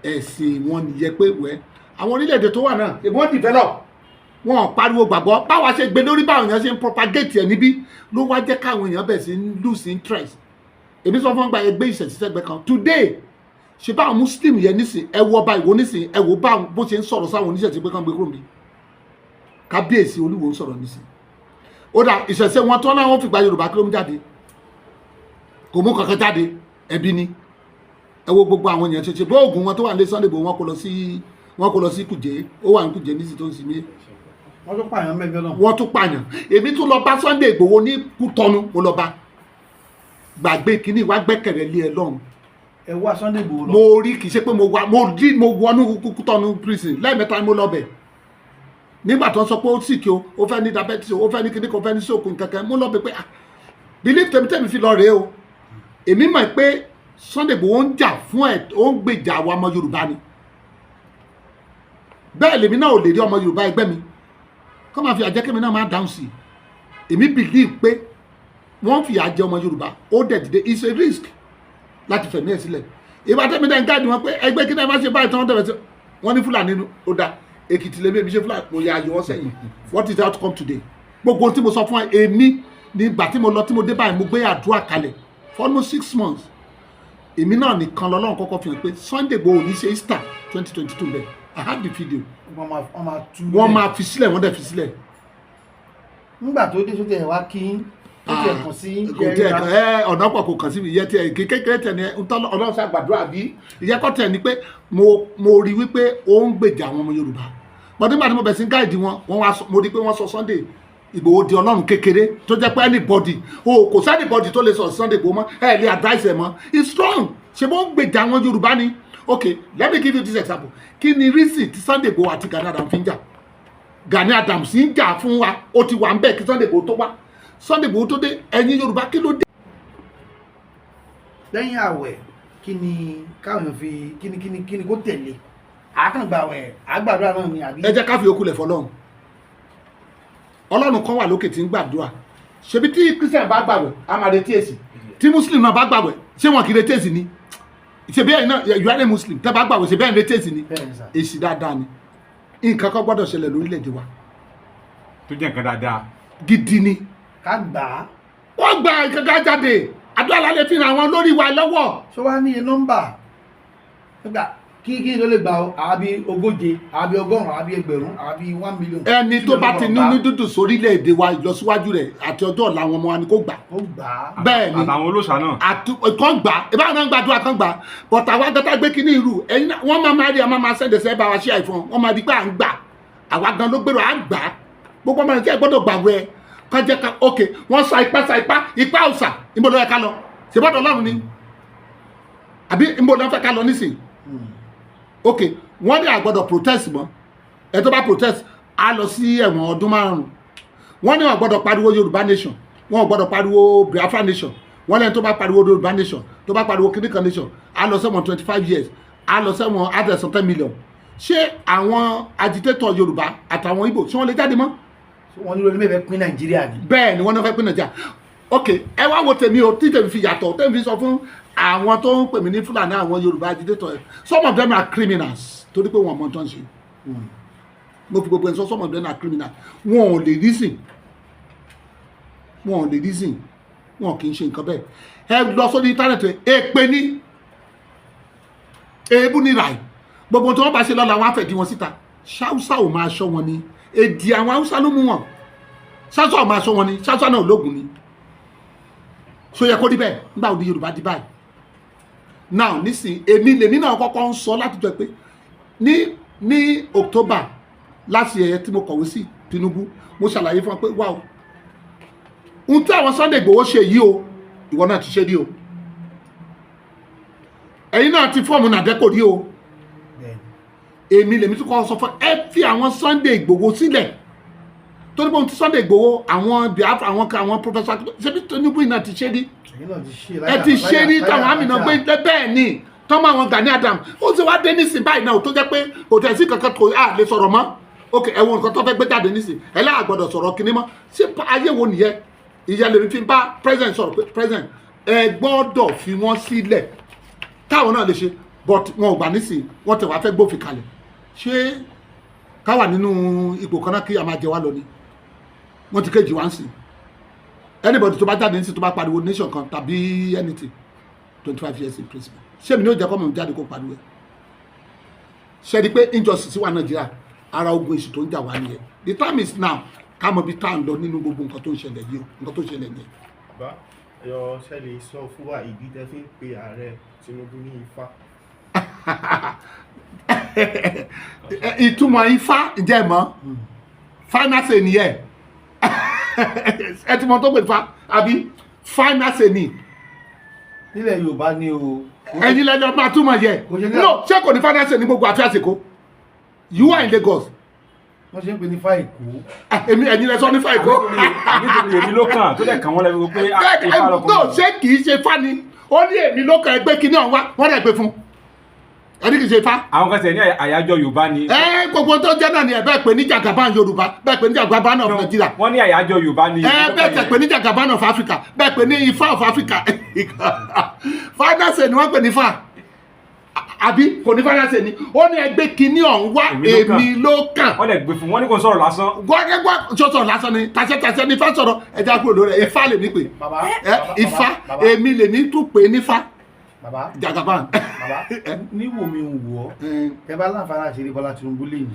ẹ̀sìn wọn nìyẹn, pé wẹ́ àwọn orílẹ̀-èdè tó wà náà, èmi wọ́n develop. Wọn ò pariwo gbàgbọ́. Báwa ṣe gbé lórí, báwọn èèyàn ṣe ń propagate ẹ̀ níbí ló wá jẹ́ káwọn èèyàn bẹ̀ sí ń lose interest. Èmi sọ fún gba ẹgbẹ́ ìṣẹ̀síṣẹ́gbẹ́ kan today, ṣe báwọn Muslim yẹn nísìn, ẹ wo ọba Ìwó nísìn, ẹ wo báwọn bó ṣe ń sọ̀rọ̀ sáwọn oníṣẹ̀ṣe pé kán gbé kúrò níbí. Kábíyèsí Olúwo ń sọ̀rọ̀ nísìn. Ó dà, ìṣẹ̀ṣe wọn tó náà wọ́n fi gba Yorùbá, kí ló mú jáde? Kò mú kankan jáde. Ẹbí ni. Ẹ wo gbogbo àwọn èèyàn ṣe bó oògùn wọn tó wà ní Sunday Igboho, wọn kó lọ sí Kùjé. Ó wà ní Kùjé nísìn tó ń sinmi. Wọ́n tún pààyàn mẹ́jọ náà. Wọ́n tún pààyàn. Èmi tún lọ bá Sunday Igboho ní Kútọ́nù. Mo lọ bá gbàgbé kínní wá gbẹ́kẹ̀rẹ́ lé ẹ lọ́run. Ẹ wá Sunday Igboho lọ. Mo rí, kì í ṣe pé mo wá, mo rí, mo wọnú Kútọ́nù prison lẹ́ẹ̀mẹ́ta ni mo lọ bẹ̀. Nígbà tó ń sọ pé ó sì kí o, ó fẹ́ ní diabetes o, ó fẹ́ ní kíní kan, ó fẹ́ ní sóògùn kankan, mo lọ bẹ̀ pé, ah, belief tèmi tèmi fi lọ rèé o. Èmi mọ̀ pé Sunday Igboho ń jà fún ẹ̀, ó ń gbèjà àwọn ọmọ Yorùbá ni. Bẹ́ẹ̀ lèmi náà ò lè rí ọmọ Yorùbá ẹgbẹ́ mi kọ́ máa fi àjẹkẹ́mi náà máa dáhùn sí i. Èmi believe pé wọ́n fìyà jẹ ọmọ Yorùbá, ó dẹ̀ dìde. It's a risk láti fẹ̀mí ẹ̀ sílẹ̀. Ìbá tẹ́mi dẹ́ ń gáàdì wọn pé ẹgbẹ́ kí náà má ṣe báyìí tí wọ́n tẹ̀lé sí wọ́n ní Fúlàní ó da Èkìtì lèmi, èmi ṣe Fúlàní, mo yà ayọ̀ sẹ́yìn. What is the outcome today? Gbogbo ohun tí mo sọ fún ẹ, èmi nígbà tí mo lọ, tí mo dé báyìí, mo gbé àdúrà kalẹ̀ for almost 6 months. Èmi náà nìkan lọ́lọ́run kọ́kọ́ fi hàn pé Sunday Igboho ní ṣe Easter 2022 bẹ́ẹ̀. I have the video. Wọ́n máa tú. Wọ́n máa fi sílẹ̀, wọ́n dẹ̀ fi sílẹ̀. Nígbà tó dé, sóti ẹ̀ wá kí ó tiẹ̀ kàn sí? Kò tiẹ̀ kàn ẹ́, ọ̀nà pọ̀, kò kàn sí mi. Ìyẹn tiẹ̀ kékeré tẹ̀ ní ntọ́ Ọlọ́run ṣàgbàdúrà bí ìyẹn kọ́ tẹ̀ ni pé mo rí wípé ó ń gbèjà àwọn ọmọ Yorùbá. But nígbà tí mo bẹ̀ sí guide wọn, wọ́n wá mo rí pé wọ́n sọ Sunday Ìgbòho di ọlọ́run kékeré tó jẹ́ pé anybody o, kò sí anybody tó lè sọ Sunday Ìgbòho mọ́, ẹ lè advice ẹ mọ́. It's strong. Ṣe bó ń gbèjà àwọn Yorùbá ni? Okay, let me give you this example. Kí ni reason tí Sunday Ìgbòho àti Gani Adams fi ń jà? Gani Adams ń jà fún wa, ó ti wà ń bẹ̀ kí Sunday Ìgbòho tó wá. Sunday Ìgbòho tó dé, ẹ̀yin Yorùbá, kí ló dé? Lẹ́yìn àwẹ̀, kí ni káwọn èèyàn fi kí ni kó tẹ̀lé? Àákàngbà àwẹ̀, àgbàdúrà náà ni, àbí? Ẹ jẹ́ ká fi okùn lẹ̀ fọlọ́run. Ọlọ́run kan wà lókè tí ń gbàdúrà. Ṣebí tí Christian bá gbàwẹ̀, a máa retí èsì. Tí Muslim náà bá gbàwẹ̀, ṣé wọn kì í retí èsì ni? Ṣebí ẹ̀yin náà, you are a Muslim, tẹ́ bá gbàwẹ̀, ṣebí ẹ̀yin retí èsì ni? Bẹ́ẹ̀ ni sà. Èsì dáadáa ni. Nǹkan kan gbọ́dọ̀ ṣẹlẹ̀ lórílẹ̀‐èdè wa tó jẹ́ nǹkan dáadáa. Gidi ni. Ká gbà á. Wọ́n gba nǹkan kan jáde, àdúrà lálẹ́ fi ràn àwọn lórí wa lọ́wọ́. Ṣé wàá ní iye nọ́mbà nígbà kí ló lè gbà ó? Àbí 40, àbí 100, àbí 1000, àbí 1 million? Ẹni tó bá ti ní dúdú sórílẹ̀‐èdè wa, ìlọsíwájú rẹ̀ àti ọjọ́ ọ̀la àwọn ọmọ wa ni kó gbà. Ó gbà á. Bẹ́ẹ̀ ni. Àtàwọn olóṣà náà. Àti kan gbà, ìbára náà gbàdúrà kan gbà, but àwa gẹ́gẹ́ gbé kínní irú ẹ̀yin náà, wọ́n máa rí, a máa sẹ́ndẹ̀ sẹ́ bá wa ṣe àìfọ́n, wọ́n máa di pé à ń gbà. Àwa gan ló gbèrò à ń gbà. Gbogbo ọmọ Nàìjíríà gbọ́dọ̀ gbà wẹ̀ ká jẹ́ ká ok. Wọ́n sa ipá, sa ipá, ipá òsà. Níbo ló yẹ ká lọ? Ṣèbọ́dọ̀ Ọlọ́run ni, àbí níbo ló fẹ́ ká lọ nísìn? Ok, wọ́n ní àgbọ́dọ̀ protest mọ́. Ẹ tó bá protest á lọ sí ẹ̀wọ̀n ọdún 5. Wọ́n ní wọ́n gbọ́dọ̀ pariwo Yorùbá nation, wọ́n ò gbọ́dọ̀ pariwo Biafra nation. Wọ́n lẹ́ni tó bá pariwo Yorùbá nation, tó bá pariwo kìnìkan nation, á lọ sẹ́wọ̀n 25 years, á lọ sẹ́wọ̀n, á dẹ̀ san 10 million. Ṣé àwọn agitator Yorùbá àtàwọn Ìgbò, ṣé wọ́n lè jáde mọ́? Wọ́n ní lórí mẹ́fẹ̀ẹ́ pín Nàìjíríà ni. Bẹ́ẹ̀ ni, wọ́n náà fẹ́ pín Nàìjíríà. Ok, ẹ wá wo tèmi o, tí tèmi fi yàtọ̀, tèmi fi sọ fún àwọn tó ń pè mí ní Fúlàní, àwọn Yorùbá agitator ẹ, some of them are criminals, torí pé wọn mọ tó ń ṣe. Mo fi gbogbo ẹ̀ sọ, some of them are criminals. Wọn ò lè reason, wọn ò lè reason, wọn kì í ṣe nǹkan bẹ́ẹ̀. Ẹ lọ sórí internet, èpè ní èébú ní ràì. Gbogbo tí wọ́n bá ṣe lọ́la, wọn á fẹ̀ di wọn síta. Ṣáúṣá ò máa ṣọ́ wọn ni. Èdè àwọn Haúsá ló mú wọn. Ṣáúṣá ò máa ṣọ́ wọn ni. Ṣáúṣá náà lóògùn ni. So yẹ kó rí bẹ́ẹ̀? Nígbà wo ni Yorùbá di báyìí now nísìn? Èmi lèmi náà kọ́kọ́ ń sọ láti jọ pé ní October láti ẹ̀yẹ tí mo kọ̀wé sí Tinubu, mo ṣàlàyé fún wọn pé wow, ohun tí àwọn Sunday Igboho ṣe yìí o, ìwọ náà ti ṣe rí o, ẹ̀yin náà ti form NADECO rí o. Èmi lèmi tún kọ́ sọ fún ẹ, fi àwọn Sunday Igboho sílẹ̀, torí pé ohun tí Sunday Igboho, àwọn Biafra, àwọn kan, àwọn professor, ṣebí Tinubu náà ti ṣe rí. Ẹ ti ṣe rí táwọn àmì náà gbé. Bẹ́ẹ̀ ni tọ́mọ àwọn Gani Adams ó ti wá dé nísìn báyìí náà, tó jẹ́ pé kò tẹ̀ sí kankan tó a lè sọ̀rọ̀ mọ́. Ok, ẹ wo nǹkan tó fẹ́ gbé jáde nísìn, ẹ láà gbọ́dọ̀ sọ̀rọ̀ kinní mọ́. Ṣé ayé wo nìyẹn? Ìyẹn lèmi fi bá president sọ̀rọ̀ pé president, ẹ gbọ́dọ̀ fi wọ́n sílẹ̀ táwọn náà lè ṣe, but wọn ò gbà nísìn. Wọ́n tẹ̀ wá fẹ́ gbófin kalẹ̀. Ṣé Ká wà nínú ipò kan náà kí a máa jẹ wá lọ ni. Wọ́n ti kéjì wá ń sìn. Anybody tó bá jáde nísìn, tó bá pariwo nation kan tàbí anything, 25 years imprisonment. Ṣé mi ní ó jẹ́ kọ́ mọ̀ jáde kó pariwo ẹ̀? Ṣe ni pé injustice wà Nàìjíríà, ara ogun èṣù tó ń jà wá nìyẹn. The time is now ká mọ ibi tá à ń lọ nínú gbogbo nǹkan tó ń ṣẹlẹ̀ yìí o. Nǹkan tó ń ṣẹlẹ̀ nìyẹn. Bá yọ ṣẹlẹ̀, sọ fún wa ìdí tẹ́ fi ń pe ààrẹ Tinubu ní Ifá. Ìtumọ̀ Ifá, ǹjẹ́ ẹ mọ̀? Finance nìyẹn. Ẹ ti mọ tó pè fa àbí finance ni? Nílẹ̀ Yorùbá ni o. Ẹ̀yin lẹ́jọ́ máa túmọ̀ yẹ. Kò ṣe ní- No, ṣé kò ní finance ní gbogbo àti àsìkò you are in Lagos? Wọ́n ṣe ń pè ní Ifá Èkó. Ah, èmi, ẹ̀yin lẹ sọ ní Ifá Èkó. Nítorí èmi ló kàn tó dẹ̀ kàn wọ́n lẹ́nu pé ah, Ifá No, lọkùnrin. ṣé kì í ṣe Ifá ni? Ó ní èmi ló kàn, ẹgbẹ́ kínní ọ̀hún wá, wọ́n dẹ̀ gbé fún ẹni kì í ṣe Ifá. Àwọn kan tẹ̀ ní àyájọ́ Yorùbá ni. Ẹ gbogbo tó jẹ́ náà ni ẹ bẹ́ẹ̀ pé ní Jagaban Yorùbá, bẹ́ẹ̀ pé ní Jagaban of Nigeria. Wọ́n ní àyájọ́ Yorùbá ni. Ẹ bẹ́ẹ̀ tẹ̀ pé ní Jagaban of Africa, bẹ́ẹ̀ pé ní Ifá of Africa. Finance ni wọ́n pè ní Ifá, àbí kò ní finance ni? Ó ní ẹgbẹ́ kínní ọ̀hún wá. Èmi ló kàn. Èmi ló kàn. Wọ́n dẹ̀ gbé fún, wọ́n ní kò sọ̀rọ̀ lásán. Gbọ́dẹ́gbọ́ sọ̀tọ̀ lásán ni, tàṣẹ́tàṣẹ́ ní Ifá sọ̀rọ̀. Ẹja kúrò lórí ẹ̀. Ifá lèmi pè. Bàbá. Ẹ Ifá. Bàbá. Èmi lèmi tún pè nífá. Bàbá. Jagaban. Bàbá, níwò mi ń wọ̀ ọ́, ẹ bá láǹfààní àti rí Bọ́lá Tinubu lẹ́yìn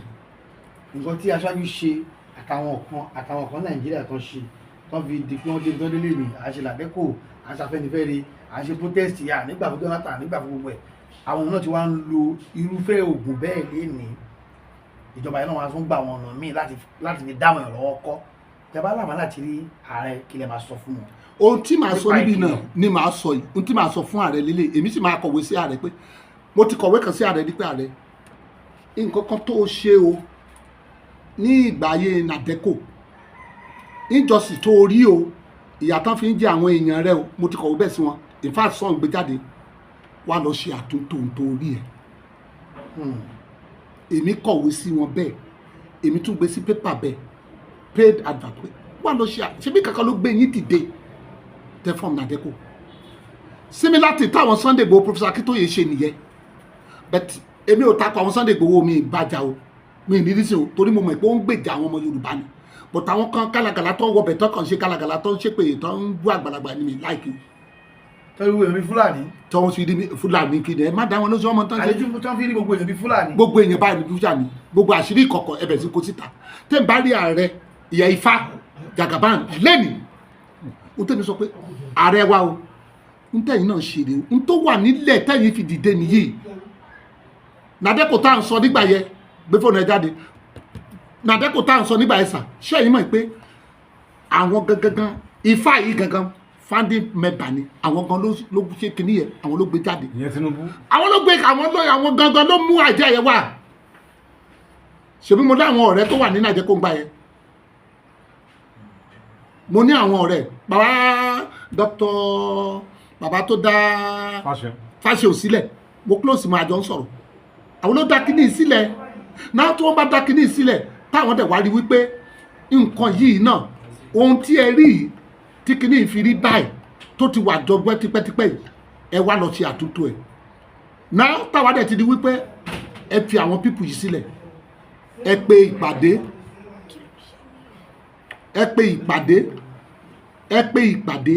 nǹkan tí aṣáájú ṣe àtàwọn kan Nàìjíríà kan ṣe tán fi di pé wọ́n dé tán délé ní à ń ṣe làdẹ́kò, à ń ṣàfẹ́nifẹ́re, à ń ṣe protest yà nígbà fún Jonathan, nígbà fún gbogbo ẹ̀. Àwọn náà ti wá ń lo irúfẹ́ oògùn bẹ́ẹ̀ lénìí. Ìjọba yẹn náà wọ́n á tún gbà àwọn ọ̀nà míì láti fi dáwọn èèyàn lọ́wọ́ kọ́. Tẹ bá láǹfààní àti rí ààrẹ, kí lẹ máa sọ fún wọn? Ohun tí màá sọ Nípa níbí náà ìkìlọ̀. ni màá sọ yìí. Ohun tí màá sọ fún ààrẹ lélẹ̀, èmi sì máa kọ̀wé sí ààrẹ pé mo ti kọ̀wé kan sí ààrẹ ní pé, ààrẹ, nǹkan kan tó o ṣe o ní ìgbà ayé NADECO, injustice tó o rí o, ìyà tán fi ń jẹ àwọn èèyàn rẹ o, mo ti kọ̀wé bẹ́ẹ̀ sí wọn. In fact, sọ̀n gbé jáde wá lọ ṣe àtúntò ohun tó rí ẹ̀. Èmi kọ̀wé sí wọn bẹ́ẹ̀, èmi tún gbé sí pépà bẹ́ẹ̀, paid advert, pé wá lọ ṣe ṣebí kankan ló gbé yín dìde tẹ form NADECO. Similar to táwọn Sunday Igboho, Professor Akintoye ṣe nìyẹn. But èmi ò takò àwọn Sunday Igboho, mi ìbàjá o, mi ì ní sí o, torí mo mọ̀ pé ó ń gbèjà àwọn ọmọ Yorùbá ni. But àwọn kan kálagàlà tó ń wọbẹ̀, tó kàn ṣe kálagàlà, tó ń ṣépè, tó ń bú àgbàlagbà ni mi láìkí. Tọ́jú gbogbo èèyàn bíi Fúlàní. Tí wọ́n fi rí mi Fúlàní kí ni? Ẹ má dá wọn lóṣù ọmọ tán ṣe. Àlejò tó ń fi rí gbogbo èèyàn bíi Fúlàní. Gbogbo èèyàn báyìí ní Fúlàní, gbogbo àṣírí ìkọ̀kọ̀ ẹbẹ̀ sí kó síta. Tẹ́ ń bá rí ààrẹ ìyá Ifá Jagaban lẹ́nìí, ó tẹ́mi sọ pé ààrẹ wa o, ń tẹ̀yìn náà ṣe rèé o, ń tó wà nílẹ̀ tẹ̀yìn fi dìde nìyí. NADECO tá à ń sọ nígbà yẹn, gbé fóònù ẹ jáde. NADECO tá à ń sọ nígbà yẹn sà, ṣé ẹ̀yin mọ̀ pé àwọn gangan Ifá yìí gangan founding member ni? Àwọn gan ló ṣe kinní yẹn, àwọn ló gbé jáde. Ìyẹn Tinubu. Àwọn ló gbé, àwọn ló, àwọn gangan ló mú àjẹ yẹn wá. Ṣèbí mo ní àwọn ọ̀rẹ́ tó wà ní Nàìjẹ́ kó ń gbà yẹn, mo ní àwọn ọ̀rẹ́ bàbá Dr. bàbá tó dá Fáṣẹ. Fáṣẹ̀hùn sílẹ̀. Mo close mọ́, àjọ ń sọ̀rọ̀. Àwọn ló dá kínní sílẹ̀ náà. Tí wọ́n bá dá kínní sílẹ̀, táwọn dẹ̀ wá rí wípé nǹkan yìí náà, ohun tí ẹ rí yìí tí kínní yìí fi rí báyìí tó ti wà jọgbẹ́ tipẹ́tipẹ́ yìí, ẹ wá lọ ṣe àtúntò ẹ̀ náà. Táwa dẹ̀ ti di wípé ẹ fi àwọn people yìí sílẹ̀, ẹ pe ìpàdé, ẹ pe ìpàdé, ẹ pe ìpàdé,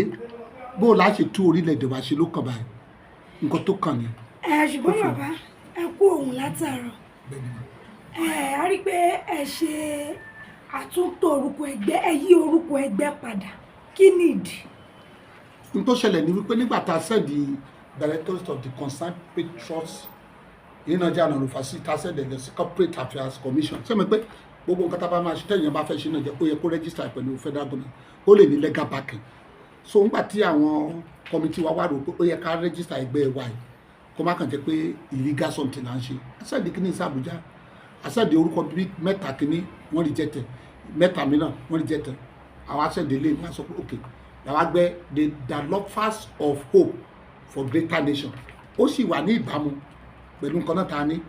bó o láṣẹ tú orílẹ̀-èdè wa ṣe ló kàn báyìí. Nǹkan tó kàn ní. Ẹ ṣùgbọ́n bàbá, ẹ kú òun látàárọ̀. Ẹ á rí i pé ẹ ṣe àtúntò orúkọ ẹgbẹ́, ẹ yí orúkọ ẹgbẹ́ padà. Kí ni ìdí? N tó ṣẹlẹ̀ ni wípé nígbà tá a send the directors of the concerned patriots ní Nàìjíríà náà ló fà sí tá a send ẹ̀ sí Corporate Affairs Commission. Ṣé mi pé gbogbo nǹkan tá a bá máa ṣe, tẹ̀yìn bá fẹ́ ṣe náà jẹ́, ó yẹ kó register pẹ̀lú federal government, ó lè ní legal backing. So nígbà tí àwọn committee wa wá rò pé ó yẹ ká register ẹgbẹ́ wa yìí, kó má kàn jẹ́ pé illegal something là ń ṣe, a send kínní sí Àbújá. A send orúkọ bíi mẹ́ta kínní, wọ́n reject ẹ̀. Mẹ́ta mìíràn, wọ́n reject ẹ̀. Àwọn a send ilé, wọ́n sọ pé ok, làwọn agbẹ́ the lovers of hope for greater nation. Ó sì wà ní ìbámu pẹ̀lú nǹkan náà tá a ní.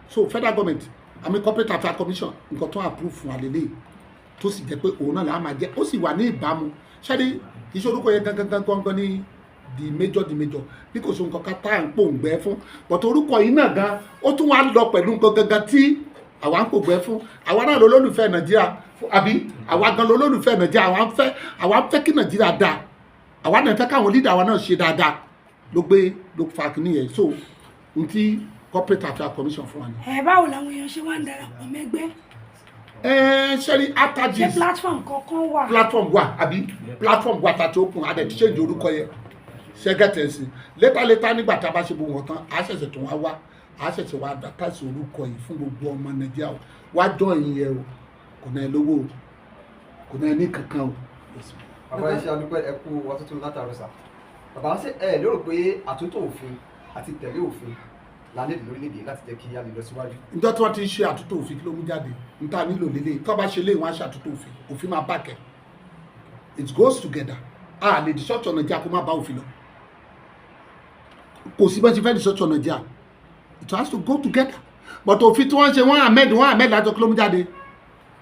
So federal government, àmì Corporate Affairs Commission, nǹkan tó approve fún wa lélẹ́yìí, tó sì jẹ́ pé òun náà là á máa jẹ́, ó sì wà ní ìbámu. Ṣẹ́ni kì í ṣe orúkọ yẹn gangan gangan gan ní the major bí kò so nǹkan ká tá à ń pòǹgbẹ́ fún, but orúkọ yìí náà gan, ó tún wá lọ pẹ̀lú nǹkan gangan tí Àwa ń pògbẹ́ fún àwa náà lólùfẹ́ Nàìjíríà àbí àwa gan lólùfẹ́ Nàìjíríà. Àwa ń fẹ́ kí Nàìjíríà dáa. Àwa náà fẹ́ káwọn leader wa náà ṣe dáadáa. Ló gbé ló fa kìíní yẹn. So n tí Corporate Affairs Commission fún wa ni. Ẹ báwo làwọn èèyàn ṣe wá ń darapọ̀ mẹ́gbẹ́? Ẹ ṣẹ́rí, after Ṣé this platform kankan wà? Platform wà àbí? Platform wà tàti open adẹ tí change orúkọ yẹn ṣẹ́gẹ́tẹ̀sì later later. Nígbà tá a bá ṣe gbogbo wọn tán, a ṣẹ̀ṣẹ̀ tún wá wá, a ṣẹ̀ṣẹ̀ wá advertise orúkọ yìí fún gbogbo ọmọ Nàìjíríà o. Wá join yẹn o, kò náà lówó o, kò náà ní kankan o. Bàbá, ẹ ṣe, adúpẹ́. Ẹ kú wa tuntun látàrọ sà. Bàbá, ṣé ẹ lérò pé àtúntò òfin àti tẹ̀lé òfin la nílò lórílẹ̀‐èdè láti jẹ́ kí a lè lọ síwájú? Njọ́ tí wọ́n ti ṣe àtúntò òfin, kí ló mú jáde? N ta nílò lélẹ̀ tó bá ṣe lé wọn, á ṣe àtúntò òfin, òfin máa back ẹ̀. It goes together. A lè restructure Nàìjíríà kó má bá òfin lọ. Kò sí bá ṣe fẹ́ restructure Nàìjíríà, it has to go together. But òfin tí wọ́n ṣe, wọ́n amend lájọ, kí ló mú jáde?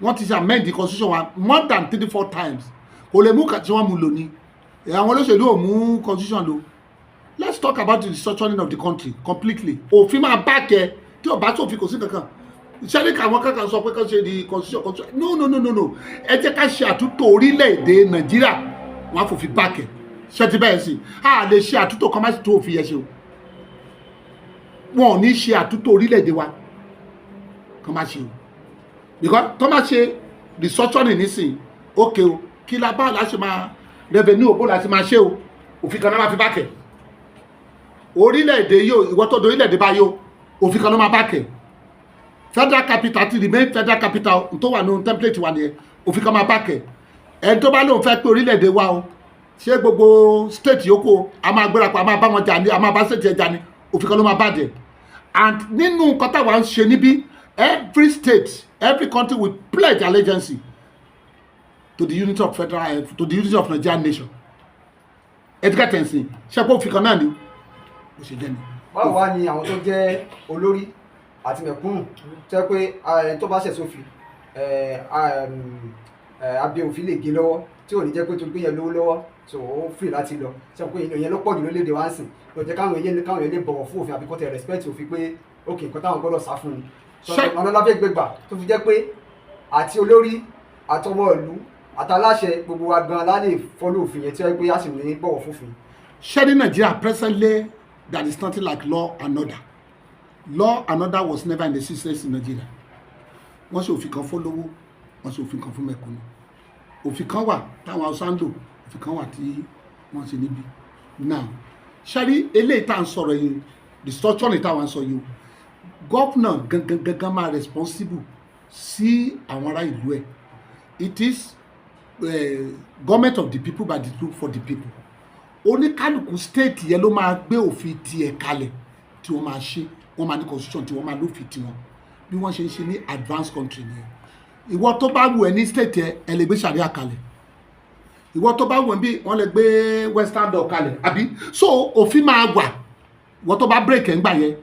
Wọ́n ti ṣe amend the constitution wa more than three four times, kò lè mú tí wọ́n mú lò ní. Àwọn olóṣèlú ò mú constitution lò. Let's talk about the restructuring of the country completely. Òfin máa back ẹ. Tí ò bá sófin, kò sí kankan. Sẹ́ni káwọn kankan sọ pé kán ṣe di constitution. No, no, no, no, no. Ẹ jẹ́ ká ṣe àtúntò orílẹ̀-èdè Nàìjíríà, wọ́n á fòfin back ẹ. Ṣé ti bẹ́ẹ̀ sí? A lè ṣe àtúntò kan má sì tó òfin yẹn ṣe o. Wọn ò ní ṣe àtúntò orílẹ̀-èdè wa kan má ṣe o, because tó má ṣe restructuring nísìnyí, ok o, kí la bá la ṣe máa revenue o, bó la ṣe máa ṣe o? Òfin kan náà máa fi back ẹ. Orílẹ̀-èdè yóò ìwọ tó do orílẹ̀-èdè báyìí o, òfin kan ló máa back ẹ. Federal capital ti remain federal capital tó wà nínú template wa nìyẹn. Òfin kan máa back ẹ. Ẹni tó bá lóun fẹ́ pé orílẹ̀-èdè wa o, ṣé gbogbo state yòókù o, a máa gbéra pa, a máa bá wọn jà ní, a máa bá state yẹn jà ní. Òfin kan ló máa bàjẹ́. And nínú nǹkan táwa ń ṣe níbí, every state, every country will pledge allegiance to the unity of Nigerian nation. Ẹtikẹ́tẹ̀nsì ṣẹ́pọ̀ òfin kan náà ni bó ṣe jẹ́ ni. Báwo wá ni àwọn tó jẹ́ olórí àti mẹ̀kúnnù tó jẹ́ pé ẹni tó bá ṣẹ̀ sófin, abẹ́ òfin lè gé lọ́wọ́, tí ò ní jẹ́ pé torí pé yẹn lówó lọ́wọ́, so ó free láti lọ ṣe pé ìyẹn ló pọ̀ jù lórílẹ̀‐èdè wa ń sìn ló jẹ́ káwọn èèyàn lè bọ̀wọ̀ fún òfin àbí kó tẹ̀ respect òfin pé ok, nǹkan táwọn gbọ́dọ̀ sá fún ni? Ọ̀nà láfẹ́ gbégbà tó fi jẹ́ pé àti olórí àtọmọ ìlú àtàláṣẹ, gbogbo wa gan la lè follow òfin yẹn tí wọ́n pé a sì ní bọ̀wọ̀ fófin. Ṣé ní Nigeria presently, there is nothing like law and order. Law and order was never in existence in Nigeria. Wọ́n ṣe òfin kan fún lówó, wọ́n ṣe òfin kan fún mẹ̀kúnnù. Òfin kan wà táwọn Haúsá ń lò, òfin kan wà tí wọ́n ṣe níbí now. Ṣẹ́rí eléyìí tá à ń sọ̀rọ̀ yìí, restructuring táwọn ń sọ yìí o, governor gangan gangan máa responsible sí àwọn ará ìlú ẹ̀. It is government of the people, by the people, for the people. Oníkálukú state yẹn ló máa gbé òfin tiẹ̀ kalẹ̀ tí wọ́n máa ṣe. Wọ́n máa ní constitution tí wọ́n máa lófin tiwọn, bí wọ́n ṣe ń ṣe ní advanced country nìyẹn. Ìwọ tó bá wù ẹ́ ní state yẹn, ẹ lè gbé sàríà kalẹ̀. Ìwọ tó bá wù ẹ́ bí, wọ́n lè gbé western law kalẹ̀ àbí. So òfin máa wà. Ìwọ tó bá break ẹ̀ ń gbà yẹn,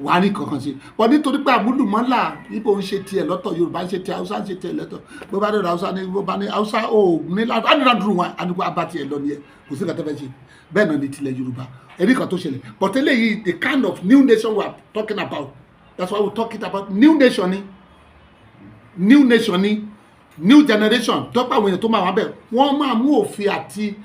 wàá ní kankan ṣe. But nítorí pé àmúlùmọ́là, Ìgbò ń ṣe tiẹ̀ lọ́tọ̀, Yorùbá ń ṣe tiẹ̀, Haúsá ń ṣe tiẹ̀ lọ́tọ̀. Bó bá dọ̀rọ̀ Haúsá ní, bó bá ní Haúsá ò ní ládùúrú wọn àdúgbò abá tiẹ̀ lọ nìyẹn. Kò sí nǹkan tó fẹ́ ṣe. Bẹ́ẹ̀ náà ní tilẹ̀ Yorùbá ẹ̀rí kan tó ṣẹlẹ̀. But eléyìí, the kind of new nation we are talking about, that's why we talking about new nation ni, new nation ni, new generation. Tọ́pọ̀ àwọn èèyàn tó máa wà bẹ́ẹ̀, wọ́n máa mú òfin àti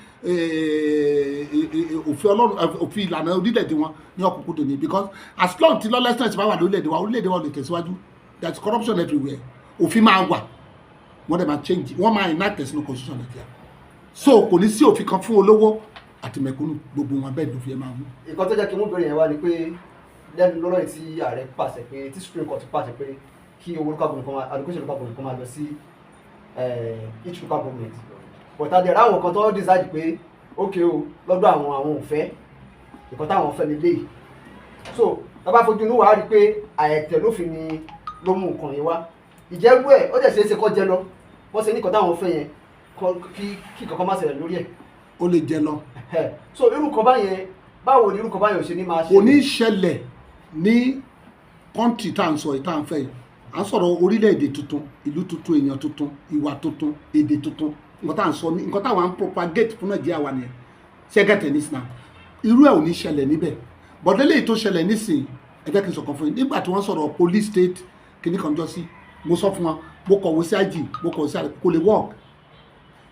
òfin Ọlọ́run, òfin ìlànà orílẹ̀-èdè wọn ní ọ̀kúnkúndùn ni, because as long tí lawlessness bá wà lórílẹ̀-èdè wa, orílẹ̀-èdè wa ò lè tẹ̀síwájú. There is corruption everywhere. Òfin máa wà, wọ́n dẹ̀ máa change, wọ́n máa enact sínú constitution Nàìjíríà. So kò ní sí òfin kan fún olówó àti mẹ̀kúnnù. Gbogbo wọn bẹ́ẹ̀ ló fi ẹ máa mú. Nǹkan tó jẹ́ kí n mú bèrè yẹn wá ni pé lẹ́nu lọ́rọ̀ yìí tí ààrẹ pàṣẹ pé, tí Supreme Court pàṣẹ pé kí owó local government kan máa, allocation local government kan máa lọ sí each local government, but a dẹ̀ ráwọn kan tó decide pé ok o, lọ́dọ̀ àwọn ò fẹ́ nǹkan táwọn fẹ́ lélẹ́yìí. So tá bá fojú inú wa rí i pé àìtẹ̀lófin ni ló mú nǹkan yẹn wá. Ìjẹ́rú ẹ̀ ó dẹ̀ ṣeé ṣe kọ́ jẹ lọ wọ́n ṣe ní nǹkan táwọn fẹ́ yẹn kí kankan má ṣẹlẹ̀ lórí ẹ̀. Ó lè jẹ lọ. So irú kan báyẹn, báwo ni irú kan báyẹn ò ṣe ní máa ṣe? Kò ní ṣẹlẹ̀ ní country tá à ń sọ yìí, tá à ń fẹ́ yìí. À ń sọ̀rọ̀ orílẹ̀-èdè tuntun, ìlú tuntun, èèyàn tuntun, ìwà tuntun, èdè tuntun. Nǹkan tá à ń sọ ní, nǹkan táwọn à ń propagate fún Nàìjíríà wa nìyẹn. Ṣẹ́gẹ̀tẹ̀ ní sinna irú ẹ̀ ò ní ṣẹlẹ̀ níbẹ̀. Bọ̀dé lèyí tó ṣẹlẹ̀ nísìn, ẹ jẹ́ kí n sọ̀kan fún yín. Nígbà tí wọ́n sọ̀rọ̀ police state Kíní kan jọ sí, mo sọ fún wọn, mo kọ̀wé sí IG, mo kọ̀wé sí ààrẹ, kò lè work.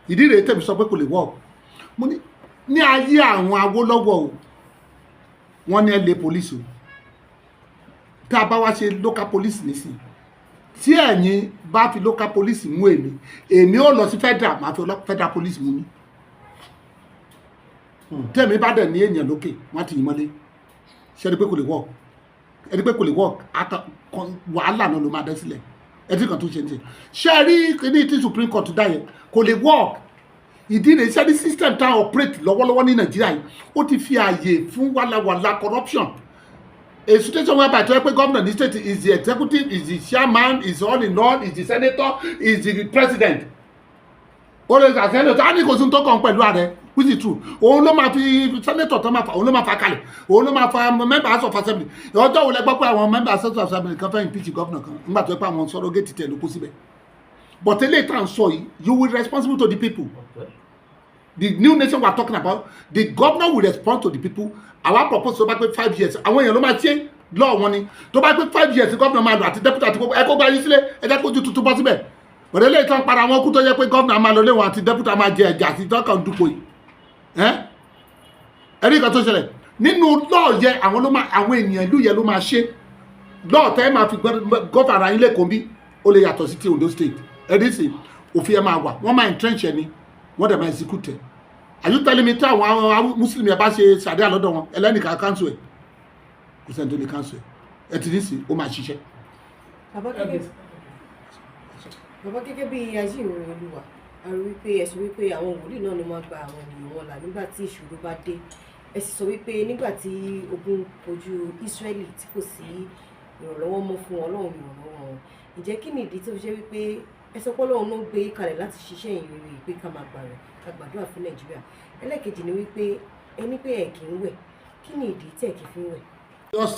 Ìdí rèé tẹ̀mí sọ pé kò lè work. Mo ní, ní ayé àwọn Awólọ́wọ̀ o, wọ́n ní ẹ lé police o. Tá a bá wá ṣe local police nísìnyí, tí ẹ̀yin bá fi local police mú èmi, èmi ò lọ sí federal, máa fi federal police mú mi. Tẹ́mi bá dẹ̀ ní èèyàn lókè, wọ́n á ti yìn mọ́lé. Ṣé ẹni pé kò lè work? Ẹni pé kò lè work, wàhálà náà ló máa dẹ́ sílẹ̀. Ẹtí kan tó ṣe ń ṣe, ṣé ẹ rí kíní tí Supreme Court dá yẹn, kò lè work. Ìdí rèé, ṣé ní system tá a operate lọ́wọ́lọ́wọ́ ní Nàìjíríà yìí, ó ti fi ààyè fún wàlàwàlà, corruption, a situation whereby tó yẹ pé governor ní state is the executive, is the chairman, is all in all, is the senator, is the president. Ó lè ṣe senator á ní kò sí tó kàn pẹ̀lú ààrẹ, which is true. Òun ló máa fi senator tó máa fa, òun ló máa fa kalẹ̀, òun ló máa fa member House of Assembly. Ọjọ́ wo lẹ gbọ́ pé àwọn member House of Assembly kan fẹ́ impeach governor kan nígbà tó yẹ pé àwọn surrogate tẹ̀ ló kó síbẹ̀? But eléyìí tá à ń sọ yìí, you will responsible to the people. The new nation we are talking about, the governor will respond to the people. Our propose, tó bá pé 5 years, àwọn èèyàn ló máa ṣe lọ́ọ̀ wọn ni. Tó bá pé 5 years, governor máa lò àti deputy àti gbogbo ẹ, kó gba yín sílé, ẹ jẹ́ kójú tuntun bọ́ síbẹ̀. Bọ̀dé lè tán para wọn kú, tó yẹ pé governor máa lọ lé wọn àti deputy máa jẹ ẹ̀jà àti tọ́kàn dupò yìí. Ẹ ẹ̀rí nǹkan tó ṣẹlẹ̀ nínú lọ́ọ̀ yẹ, àwọn ló máa, àwọn ènìyàn ìlú yẹn ló máa ṣe lọ́ọ̀ tẹ́ máa fi govern ara yín lẹ́kọ̀ọ́ bí ó lè yàtọ̀ sí ti Ondo State. Ẹ̀rí sì òfin ẹ̀ máa wà, wọ́n máa entrench ẹ̀ ni, wọ́n dẹ̀ máa execute ẹ̀. Are you telling me tí àwọn Muslim yẹn bá ṣe sàdéhà lọ́dọ̀ wọn, ẹlẹ́nìkan cancel ẹ̀? Kò sẹ́ni tó lè cancel ẹ̀. Ẹ ti ní sí, ó máa ṣiṣẹ́. Bàbá, gẹ́gẹ́ bí ajíhìnrere Olúwa, a rí wípé ẹ sọ wípé àwọn wòlíì náà ni wọ́n gba àwọn ènìyàn wọn là nígbà tí ìṣòro bá dé. Ẹ sì sọ wípé nígbà tí ogun kojú Ísírẹ́lì, tí kò sí ìrànlọ́wọ́ mọ́ fún Ọlọ́run ìrànlọ́wọ́ wọn. Ǹjẹ́ kí ni ìdí tó fi ṣe wípé ẹ sọ pé Ọlọ́run ló gbé kalẹ̀ láti ṣiṣẹ́ ìrere pé ká máa gbààwẹ̀, ká gbàdúrà fún Nàìjíríà? Ẹlẹ́ẹ̀kejì ni wípé ẹni pé ẹ kì í wẹ̀, kí ni ìdí tí ẹ kì í fi ń wẹ̀?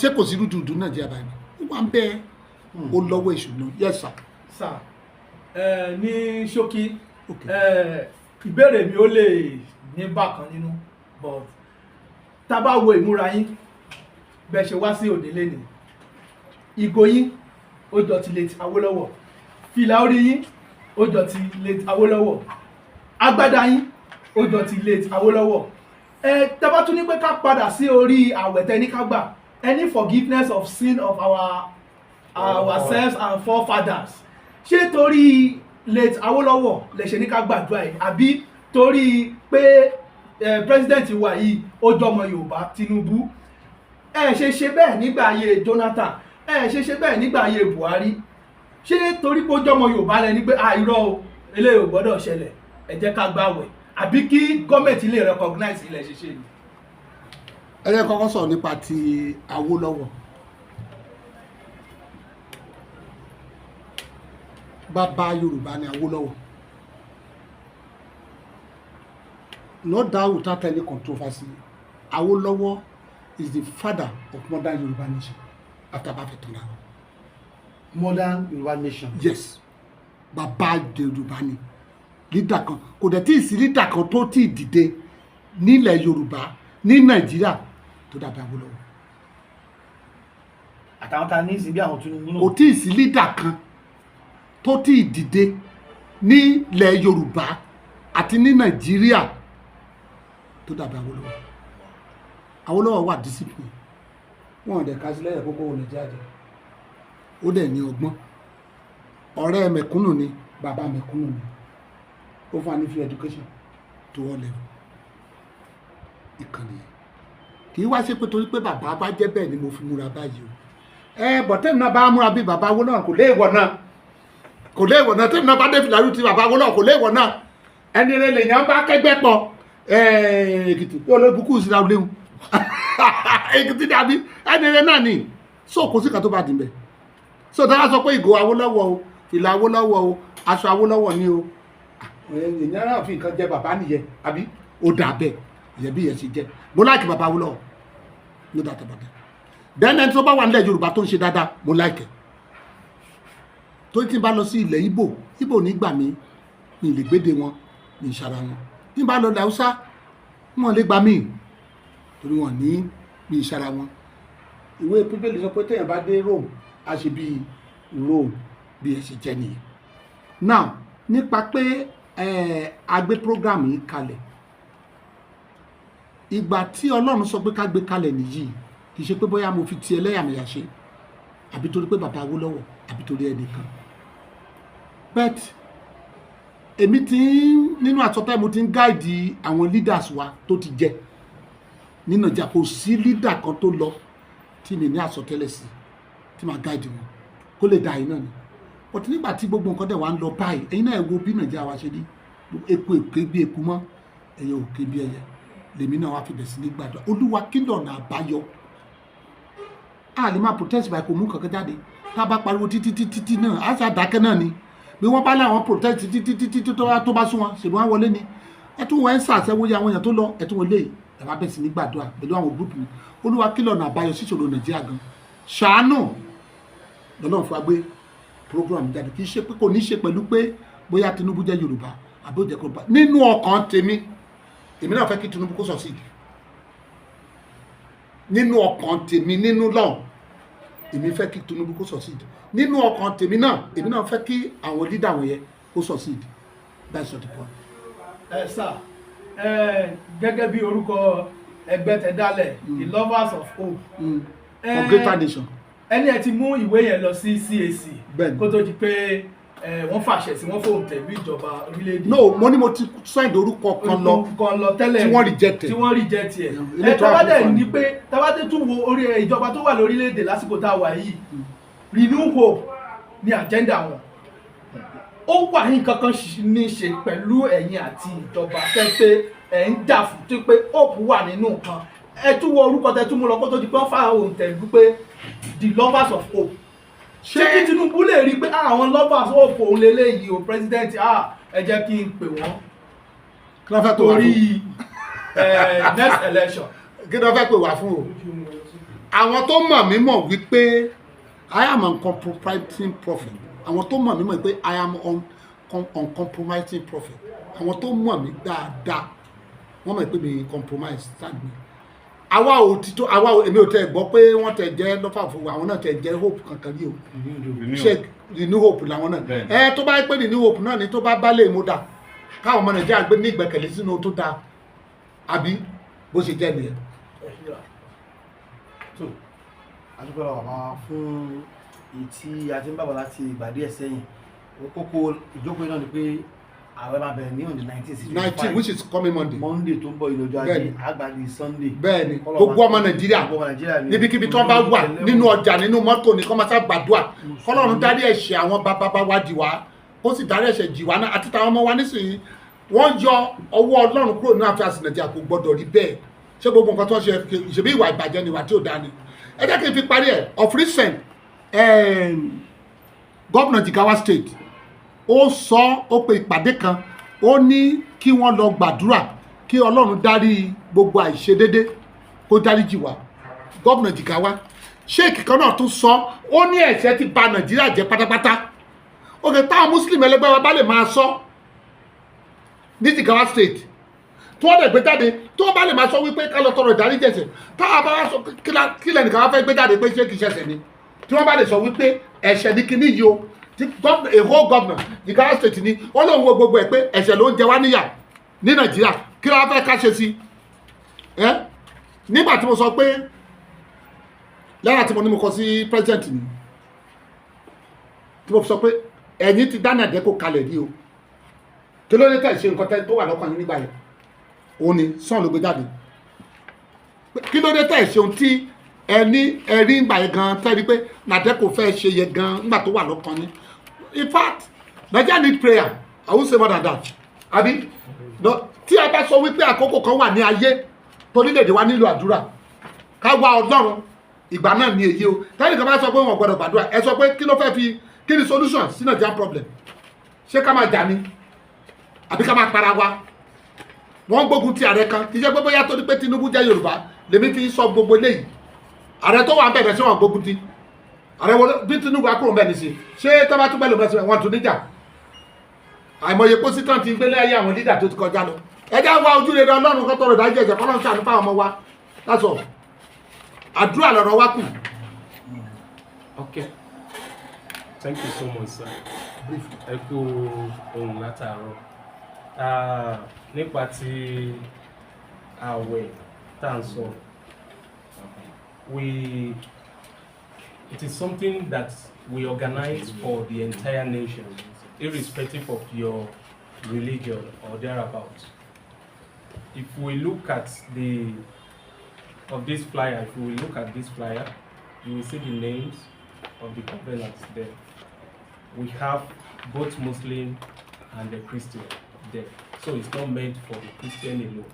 Ṣé kò sí rúdurùdu Nàìjíríà báyìí? Ó wà ń bẹ́ẹ̀, ó lọ́wọ́ èṣù náà. Yes, sir. Sir, ẹ ní ṣókí, ẹ ìbéèrè mi ó lè ní bákan nínú, but tá a bá wo ìmúra yín bẹ́ẹ̀ ṣe wá sí òde lénìí, ìgò yín ó jọ ti late Awólọ́wọ̀, fìlà orí yín ó jọ ti late Awólọ́wọ̀, agbádá yín ó jọ ti late Awólọ́wọ̀. Ẹ tá bá tún ní pé ká padà sí orí àwẹ̀ tẹ́ ní ká gbà, any forgiveness of sin of ourselves and forefathers, ṣé torí late Awólọ́wọ̀ lè ṣe ní ká gbàdúrà yìí, àbí torí pé president wa yìí ó jọmọ Yorùbá, Tinubu? Ẹ ṣe ṣe bẹ́ẹ̀ nígbà ayé Jonathan, ẹ ṣe ṣe bẹ́ẹ̀ nígbà ayé Buhari. Ṣé torí pé ó jọmọ Yorùbá lẹ ní pé àìrọ́ o, eléyìí ò gbọ́dọ̀ ṣẹlẹ̀, ẹ jẹ́ ká gbàwẹ̀, àbí kí gọ́ọ̀mẹ̀ntì lè recognize ilẹ̀ ṣiṣẹ́ ni? Ẹ jẹ́ kọ́kọ́ sọ̀rọ̀ nípa ti Awólọ́wọ̀. Bàbá Yorùbá ni Awólọ́wọ̀, no doubt, without any controversy. Awólọ́wọ̀ is the father of modern Yorùbá nation after Bafetunra. Modern Yorùbá nation. Yes, bàbá Yorùbá ni. Leader kan kò dẹ̀ tí ì sí, leader kan tó tí ì dìde nílẹ̀ Yorùbá ní Nàìjíríà tó dàbí Awólọ́wọ̀. Àtàwọn ta ní ìsìn bí àwọn Tinubu náà. Kò tí ì sí leader kan tó tí ì dìde nílẹ̀ Yorùbá àti ní Nàìjíríà tó dàbí Awólọ́wọ̀. Awólọ́wọ̀ wà discipline, wọn ò dẹ̀ ká sí lẹ́yìn kókó Nàìjíríà jẹ. Ó dẹ̀ ní ọgbọ́n. Ọ̀rẹ́ mẹ̀kúnnù ni, bàbá mẹ̀kúnnù ni. Ó fún wa ní free education to all level. Ìkànnì yẹn kì í wá ṣe pé torí pé bàbá bá jẹ́ bẹ́ẹ̀ ni mo fi múra báyìí o. Ẹ bọ̀, tẹ́mi náà bá múra bí bàbá Awólọ́wọ̀, kò léèwọ̀ náà, kò léèwọ̀ náà. Tẹ́mi náà bá dé fìlà rú ti bàbá Awólọ́wọ̀, kò léèwọ̀ náà. Ẹni rẹ lèèyàn bá kẹ́gbẹ́ pọ̀. Èkìtì yóò lọ bukú síra léwu, Èkìtì dàbí ẹni rẹ náà ni. So kò sí kan tó bá dì bẹ́ẹ̀. So tá a sọ pé ìgò Awólọ́wọ̀ o, fìlà Awólọ́wọ̀ o, aṣọ Awólọ́wọ̀ ni o, èèyàn náà fi nǹkan jẹ bàbá nìyẹn, àbí ó dà bẹ́ẹ̀? Ìyẹn bí ìyẹn ṣe jẹ́. Mo like bàbá Awólọ́wọ̀, no doubt about that. Then ẹni tó bá wà nílẹ̀ Yorùbá tó ń ṣe dáadáa, mo like ẹ̀. Tó tí n bá lọ sí ilẹ̀ Ìgbò, Ìgbò nígbà mi mi lè gbéde wọn, mi ìṣara wọn. Tí n bá lọ ilẹ̀ Haúsá, wọn lè gbà mí torí wọn ní mi ìṣara wọn. Ìwé Bíbélì sọ pé téèyàn bá dé Rome, a ṣe bíi role bí ẹ ṣe jẹ́ nìyẹn. Now, nípa pé a gbé program yìí kalẹ̀, ìgbà tí Ọlọ́run sọ pé ká gbé kalẹ̀ nìyí, kì í ṣe pé bóyá mo fi ti ẹlẹ́yàmẹ̀yà ṣe, àbí torí pé bàbá Awólọ́wọ̀, àbí torí ẹnìkan, but èmi ti ń nínú àsọtẹ́, mo ti ń guide àwọn leaders wa tó ti jẹ ní Nàìjíríà. Kò sí leader kan tó lọ tí mi ní àsọtẹ́lẹ̀ sí, tí màá guide wọn kó lè da yìí náà ni. But nígbà tí gbogbo nǹkan dẹ̀ wá ń lọ báyìí, ẹ̀yin náà ẹ wo bí Nàìjíríà wa ṣe rí, eku èké bí eku mọ́, ẹyẹ òkè bí ẹyẹ, lèmi náà wá fi bẹ̀ sí ní gbàdúrà, Olúwa, kí lọ̀nà àbáyọ? A lè máa protest báyìí, kò mú kankan jáde. Tá a bá pariwo títí títí tí náà, á ṣe àdákẹ́ náà ni. Bí wọ́n bá láwọn protest títí títí títí tó bá sún wọn, ṣèbí wọ́n wọlé ni. Ẹ tún wọ́n ẹ̀ ń sàṣẹ́wó yẹ àwọn èèyàn tó lọ, ẹ tún wọlé, ẹ wá bẹ̀ sí ní gbàdúrà pẹ̀lú àwọn group mi, Olúwa, kí lọ̀nà àbáyọ sí ìṣòro Nàìjíríà gan? Ṣàánú. Lọ́lọ́run fún wa gbé program jáde. Kì í ṣe pé kò ní ṣe pẹ̀lú pé bóyá Tinubu jẹ́ Yorùbá àbí ó jẹ́ kó bá. Nínú ọkàn tèmi, èmi náà fẹ́ kí Tinubu kó succeed. Nínú ọkàn tèmi, nínú lọ́hùn, èmi fẹ́ kí Tinubu kó succeed. Nínú ọkàn tèmi náà, èmi náà fẹ́ kí àwọn leader wọn yẹn kó succeed. That's not the point. Ẹ sà, ẹ gẹ́gẹ́ bí orúkọ ẹgbẹ́ tẹ dálẹ̀, the Lovers of Hope For Greater Nation. Ẹni ẹ ti mú ìwé yẹn lọ sí CAC Bẹ́ẹ̀ni. kó tó di pé wọ́n fàṣẹ sí, wọ́n fòun tẹ̀lú ìjọba orílẹ̀-èdè. No, mo ní mo ti send orúkọ kan lọ kan lọ tẹ́lẹ̀ tí wọ́n reject ẹ̀. Tí wọ́n reject ẹ̀. Ilé Ẹ tó wà tábàdẹ̀ fún ní pé tábàdẹ̀ tún wo orí ìjọba tó wà lórílẹ̀-èdè lásìkò tá a wà yìí, Renew Hope ní agenda wọn. Ó wà ní nǹkan kan ní í ṣe pẹ̀lú ẹ̀yin àti ìjọba tẹ́ pé ẹ̀ ń jà fún tó pé hope wà nínú nǹkan. Ẹ tún wo orúkọ tẹ tún mú lọ kó tó di pé wọ́n fà òǹtẹ̀ pé the Lovers of Hope. Ṣé kí Tinubu lè rí i pé, ah, àwọn Lovers of Hope òun lélẹ́yìí o, president, ah, ẹ jẹ́ kí n pè wọ́n Kí ló fẹ́ pè wá fún? torí next election. Kí ló fẹ́ pè wá fún o? Àwọn tó mọ̀ mí mọ̀ wípé I am uncompromising prophet. Àwọn tó mọ̀ mí mọ̀ pé I am uncompromising prophet. Àwọn tó mọ̀ mí dáadáa, wọ́n mọ̀ pé mi compromise stand mi. Àwa ò ti tó àwa ò, èmi ò tẹ gbọ́ pé wọ́n tẹ jẹ́ lọ́fà fún wa, àwọn náà tẹ jẹ́ hope kankan rí o. Ṣé Renew Hope làwọn náà? Bẹ́ẹ̀ni. Ẹ tó bá pé Renew Hope náà ni, tó bá bá lè mú dà káwọn ọmọ Nàìjíríà gbé ní ìgbẹ́kẹ̀lé sínú tó dáa, àbí bó ṣe jẹ́ nìyẹn. Tó adúpẹ́ lọ́wọ́ bàbá fún èyí tí a ti ń bàbọ̀ láti ìgbà díẹ̀ sẹ́yìn. Kókó ìjókòó náà ni pé ààwẹ̀ máa bẹ̀rẹ̀ ní on the 19 sí 19, which is coming Monday. Monday tó ń bọ̀ yìí, lọ́jọ́ Ajé. Bẹ́ẹ̀ni. Àgbàdì Sunday. Bẹ́ẹ̀ni, gbogbo ọmọ Nàìjíríà, gbogbo ọmọ Nàìjíríà ni. níbikíbi tí wọ́n bá wà, nínú ọjà, nínú mọ́tò ní kọ́ máa sá gbàdúrà kọ́lọ́run dárí ẹ̀ṣẹ̀ àwọn bàbá wa jì wá, kó sì dárí ẹ̀ṣẹ̀ jì wá náà àti táwọn ọmọ wa nísìnyí. Wọ́n yọ ọwọ́ Ọlọ́run kúrò nínú àfihàn Nàìjíríà, kò gbọ́dọ̀ rí bẹ́ẹ̀. Ṣé gbogbo nǹkan tó ń ṣe, ṣèbí ìwà ìbàjẹ́ ni, ìwà tí ò dáa ni? Ẹ jẹ́ kí n fi parí ẹ̀. Of recent, Gómìnà Jigawa State, ó sọ, ó pe ìpàdé kan, ó ní kí wọ́n lọ gbàdúrà kí Ọlọ́run dárí gbogbo àìṣedédé, kó dáríjì wá. Gómìnà Jigawa, sheik kan náà tún sọ, ó ní ẹ̀ṣẹ̀ ti ba Nàìjíríà jẹ́ pátápátá. Òkè táwọn Muslim ẹlẹgbẹ́ wa bá lè máa sọ ní Jigawa State, tí wọ́n dẹ̀ gbé jáde, tí wọ́n bá lè máa sọ wípé ká lọ tọrọ ìdáríjì ẹ̀ṣẹ̀, táwọn bá wá sọ, kí lẹ́nìkan wá fẹ́ gbé jáde pé ṣé kìí ṣẹ̀ṣẹ̀ ni? Tí wọ́n bá lè sọ wípé ẹ̀ṣẹ̀ ní kinní yìí o, tí èho gómìnà Jigawa State ni ó lóun wo gbogbo ẹ̀ pé ẹ̀ṣẹ̀ ló ń jẹ wá níyà ní Nàìjíríà, kí ló wá fẹ́ ká ṣe sí ẹ́? Nígbà tí mo sọ pé lẹ́yìn tí mo ní mo kọ sí president ni, tí mo sọ pé ẹ̀yin ti dáná ẹ̀dẹ́kò kalẹ̀ rí o, kí ló dé tẹ̀ ṣe nǹkan tó wà lọ́kàn yín nígbà yẹn? Òun ni sàn ló gbé jáde. Kí ló dé tẹ̀ ṣe ohun tí ẹni ẹ̀rí ńgbà yẹn gan tẹ́ rí pé NADECO fẹ́ ṣe yẹn gan ńgbà tó wà lọ́kàn yín? In fact, Nigeria need prayer. I won't say more than that. Àbí no, tí a bá sọ wípé àkókò kan wà ní ayé torílẹ̀-èdè wa nílò àdúrà, ká wá Ọlọ́run, ìgbà náà ní èyí o. Tẹ́lẹ̀ kan bá sọ pé wọn gbọ́dọ̀ gbàdúrà, ẹ sọ pé kí ló fẹ́ fi, kí ni solution sí Nigerian problem? Ṣé ká máa jà ni, àbí ká máa para wa? Wọ́n gbógun ti ààrẹ kan. Kì í ṣe pé bóyá tó ní pé Tinubu jẹ́ Yorùbá lèmi fi sọ gbogbo eléyìí. Ààrẹ tó wà ń bẹ̀rẹ̀ sí, wọn gbógun ti ààrẹ wọn. Bí Tinubu akúrò ń bẹ̀ ní sí, ṣé tó bá tún bẹ́ẹ̀ lò bẹ́ẹ̀ sí, wọn tún níjà. Àìmọye pósítàn ti gbélé ayé àwọn leader tó ti kọjá lọ. Ẹ já wá ojú rere Ọlọ́run, kó tọrọ ìdájọ́ ẹ̀jẹ̀, kọ́lọ́run ṣàánú fáwọn ọmọ wa lásọ̀. Àdúrà lọ̀rọ̀ wa kù. Okay. Thank you so much, sir. Briefly. Ẹ kú ohun látàárọ̀. Ah, nípa ti àwẹ̀ tá à ń sọ, we it is something that we organize for the entire nation, irrespective of your religion or thereabout. If we look at the of this flyer, if we look at this flyer, you will see the names of the covenants there. We have both Muslim and the Christian there. So it's not meant for the Christian alone.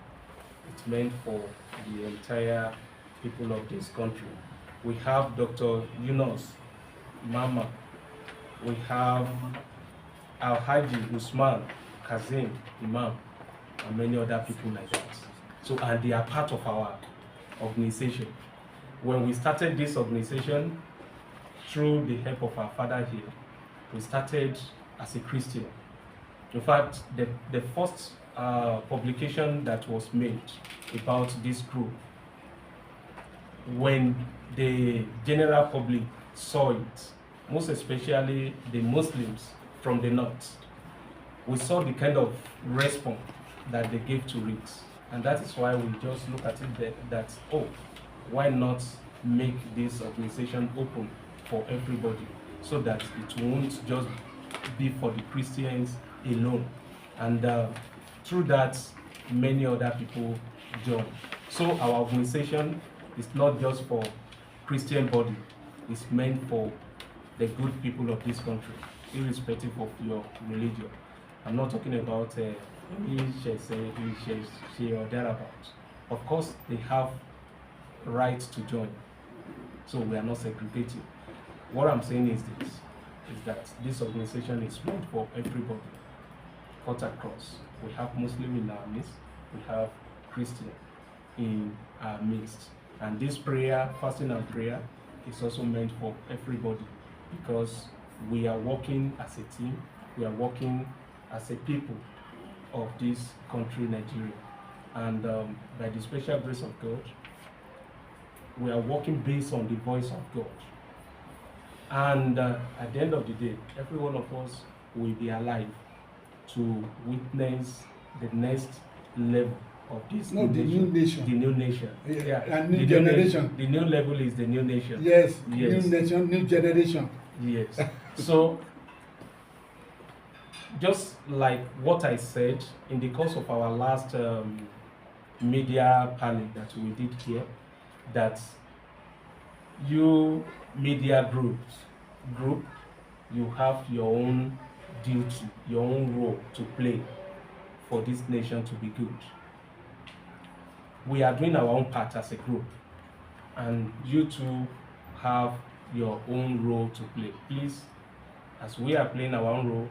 It's meant for the entire people of this country. We have Dr. Yunus Mama. We have Alhaji Usman Kazim Imam, and many other people like that. So, and they are part of our organization. When we started this organization, through the help of our father here, we started as a Christian. In fact, the first publication that was made about this group, when the general public saw it, most especially the Muslims from the north, we saw the kind of response that they gave to it. And that is why we just look at it that, oh, why not make this organization open for everybody so that it won't just be for the Christians alone. And through that, many other people join. So our organization is not just for Christian body, it's meant for the good people of this country, irrespective of your religion. I'm not talking about Ìṣẹ̀ṣe or thereabout. Of course, they have right to join, so we are not segregating. What I'm saying is this, is that this organization is meant for everybody, cut across. We have Muslim in our midst, we have Christian in our midst. And this prayer, fasting and prayer, is also meant for everybody, because we are working as a team, we are working as a people of this country, Nigeria. And by the special grace of God, we are working based on the voice of God. And at the end of the day, every one of us will be alive to witness the next level of this No, the new nation. The new nation. Yeah, and new The generation. The new level is the new nation. Yes, Yes. new nation, new generation. Yes. So, just like what I said in the course of our last media panel that we did here, that you media group, you have your own duty, your own role to play for this nation to be good. We are doing our own part as a group, and you too have your own role to play. Please, as we are playing our own role,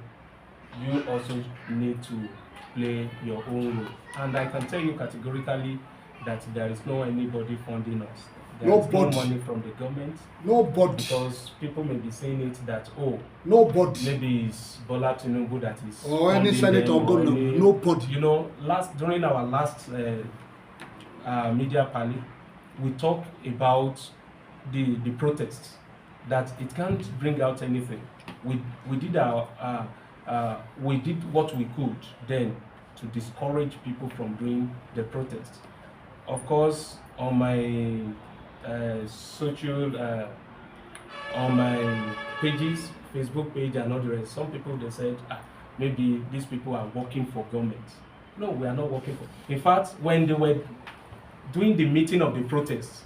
you also need to play your own role. And I can tell you categorically that there is no anybody funding us. There is no Nobody. money from the government. Nobody. Because people may be saying it that, oh, Nobody. Maybe it's Bola Tinubu that is Or any funding senator them or or governor. any. Nobody. You know, during our last media parley, we talked about the protests, that it can't bring out anything. We did our we did what we could then to discourage people from doing the protest. Of course, on my social, on my pages, Facebook page and all the rest, some people, they said, maybe these people are working for government. No, we are not working for. In fact, when they were doing the meeting of the protests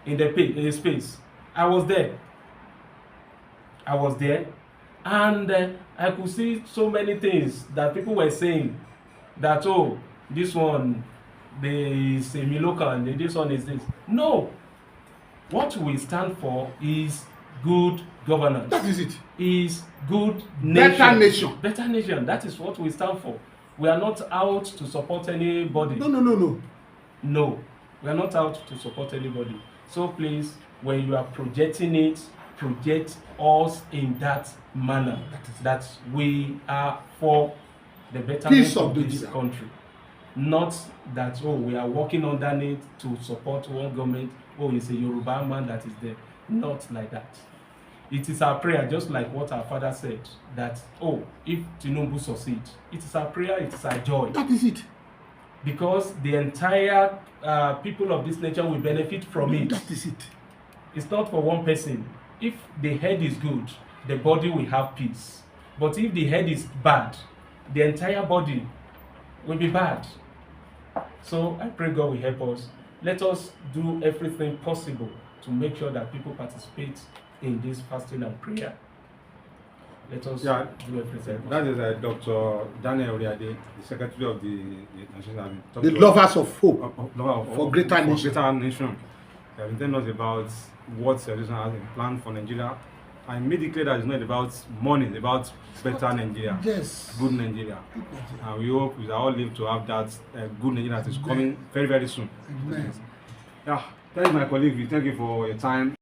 in the space, I was there. I was there, and I could see so many things that people were saying that, oh, this one, there is a Milokan, this one is this. No. What we stand for is good governance. That is it. Is good nation. Better nation. Better nation. That is what we stand for. We are not out to support anybody. No, no, no, no. No. We are not out to support anybody. So please, when you are projecting it, project us in that manner. That we are for the betterment Peace of of this Nigeria. country. Not that, oh, we are working underneath to support one government. Oh, it's a Yoruba man that is there. Not like that. It is our prayer, just like what our father said, that, oh, if Tinubu succeeds, it is our prayer, it is our joy. That is it. Because the entire people of this nation will benefit from it. That is it. It's not for one person. If the head is good, the body will have peace. But if the head is bad, the entire body will be bad. So I pray God will help us. Let us do everything possible to make sure that people participate in this fasting and prayer. Let us do everything possible. That is Dr. Daniel Oriade, the secretary of the National Army. Talk The to us. lovers of hope Lover of for greater for nation. Greater nation. They have been telling us about what Salvation has in plan for Nigeria. And made it clear that it's not about money, it's about better Nigeria. Yes. Good Nigeria. Good Nigeria. And we hope we are all live to have that good Nigeria that is coming very, very soon. Amen. Yeah. Thank you, my colleague. We thank you for your time.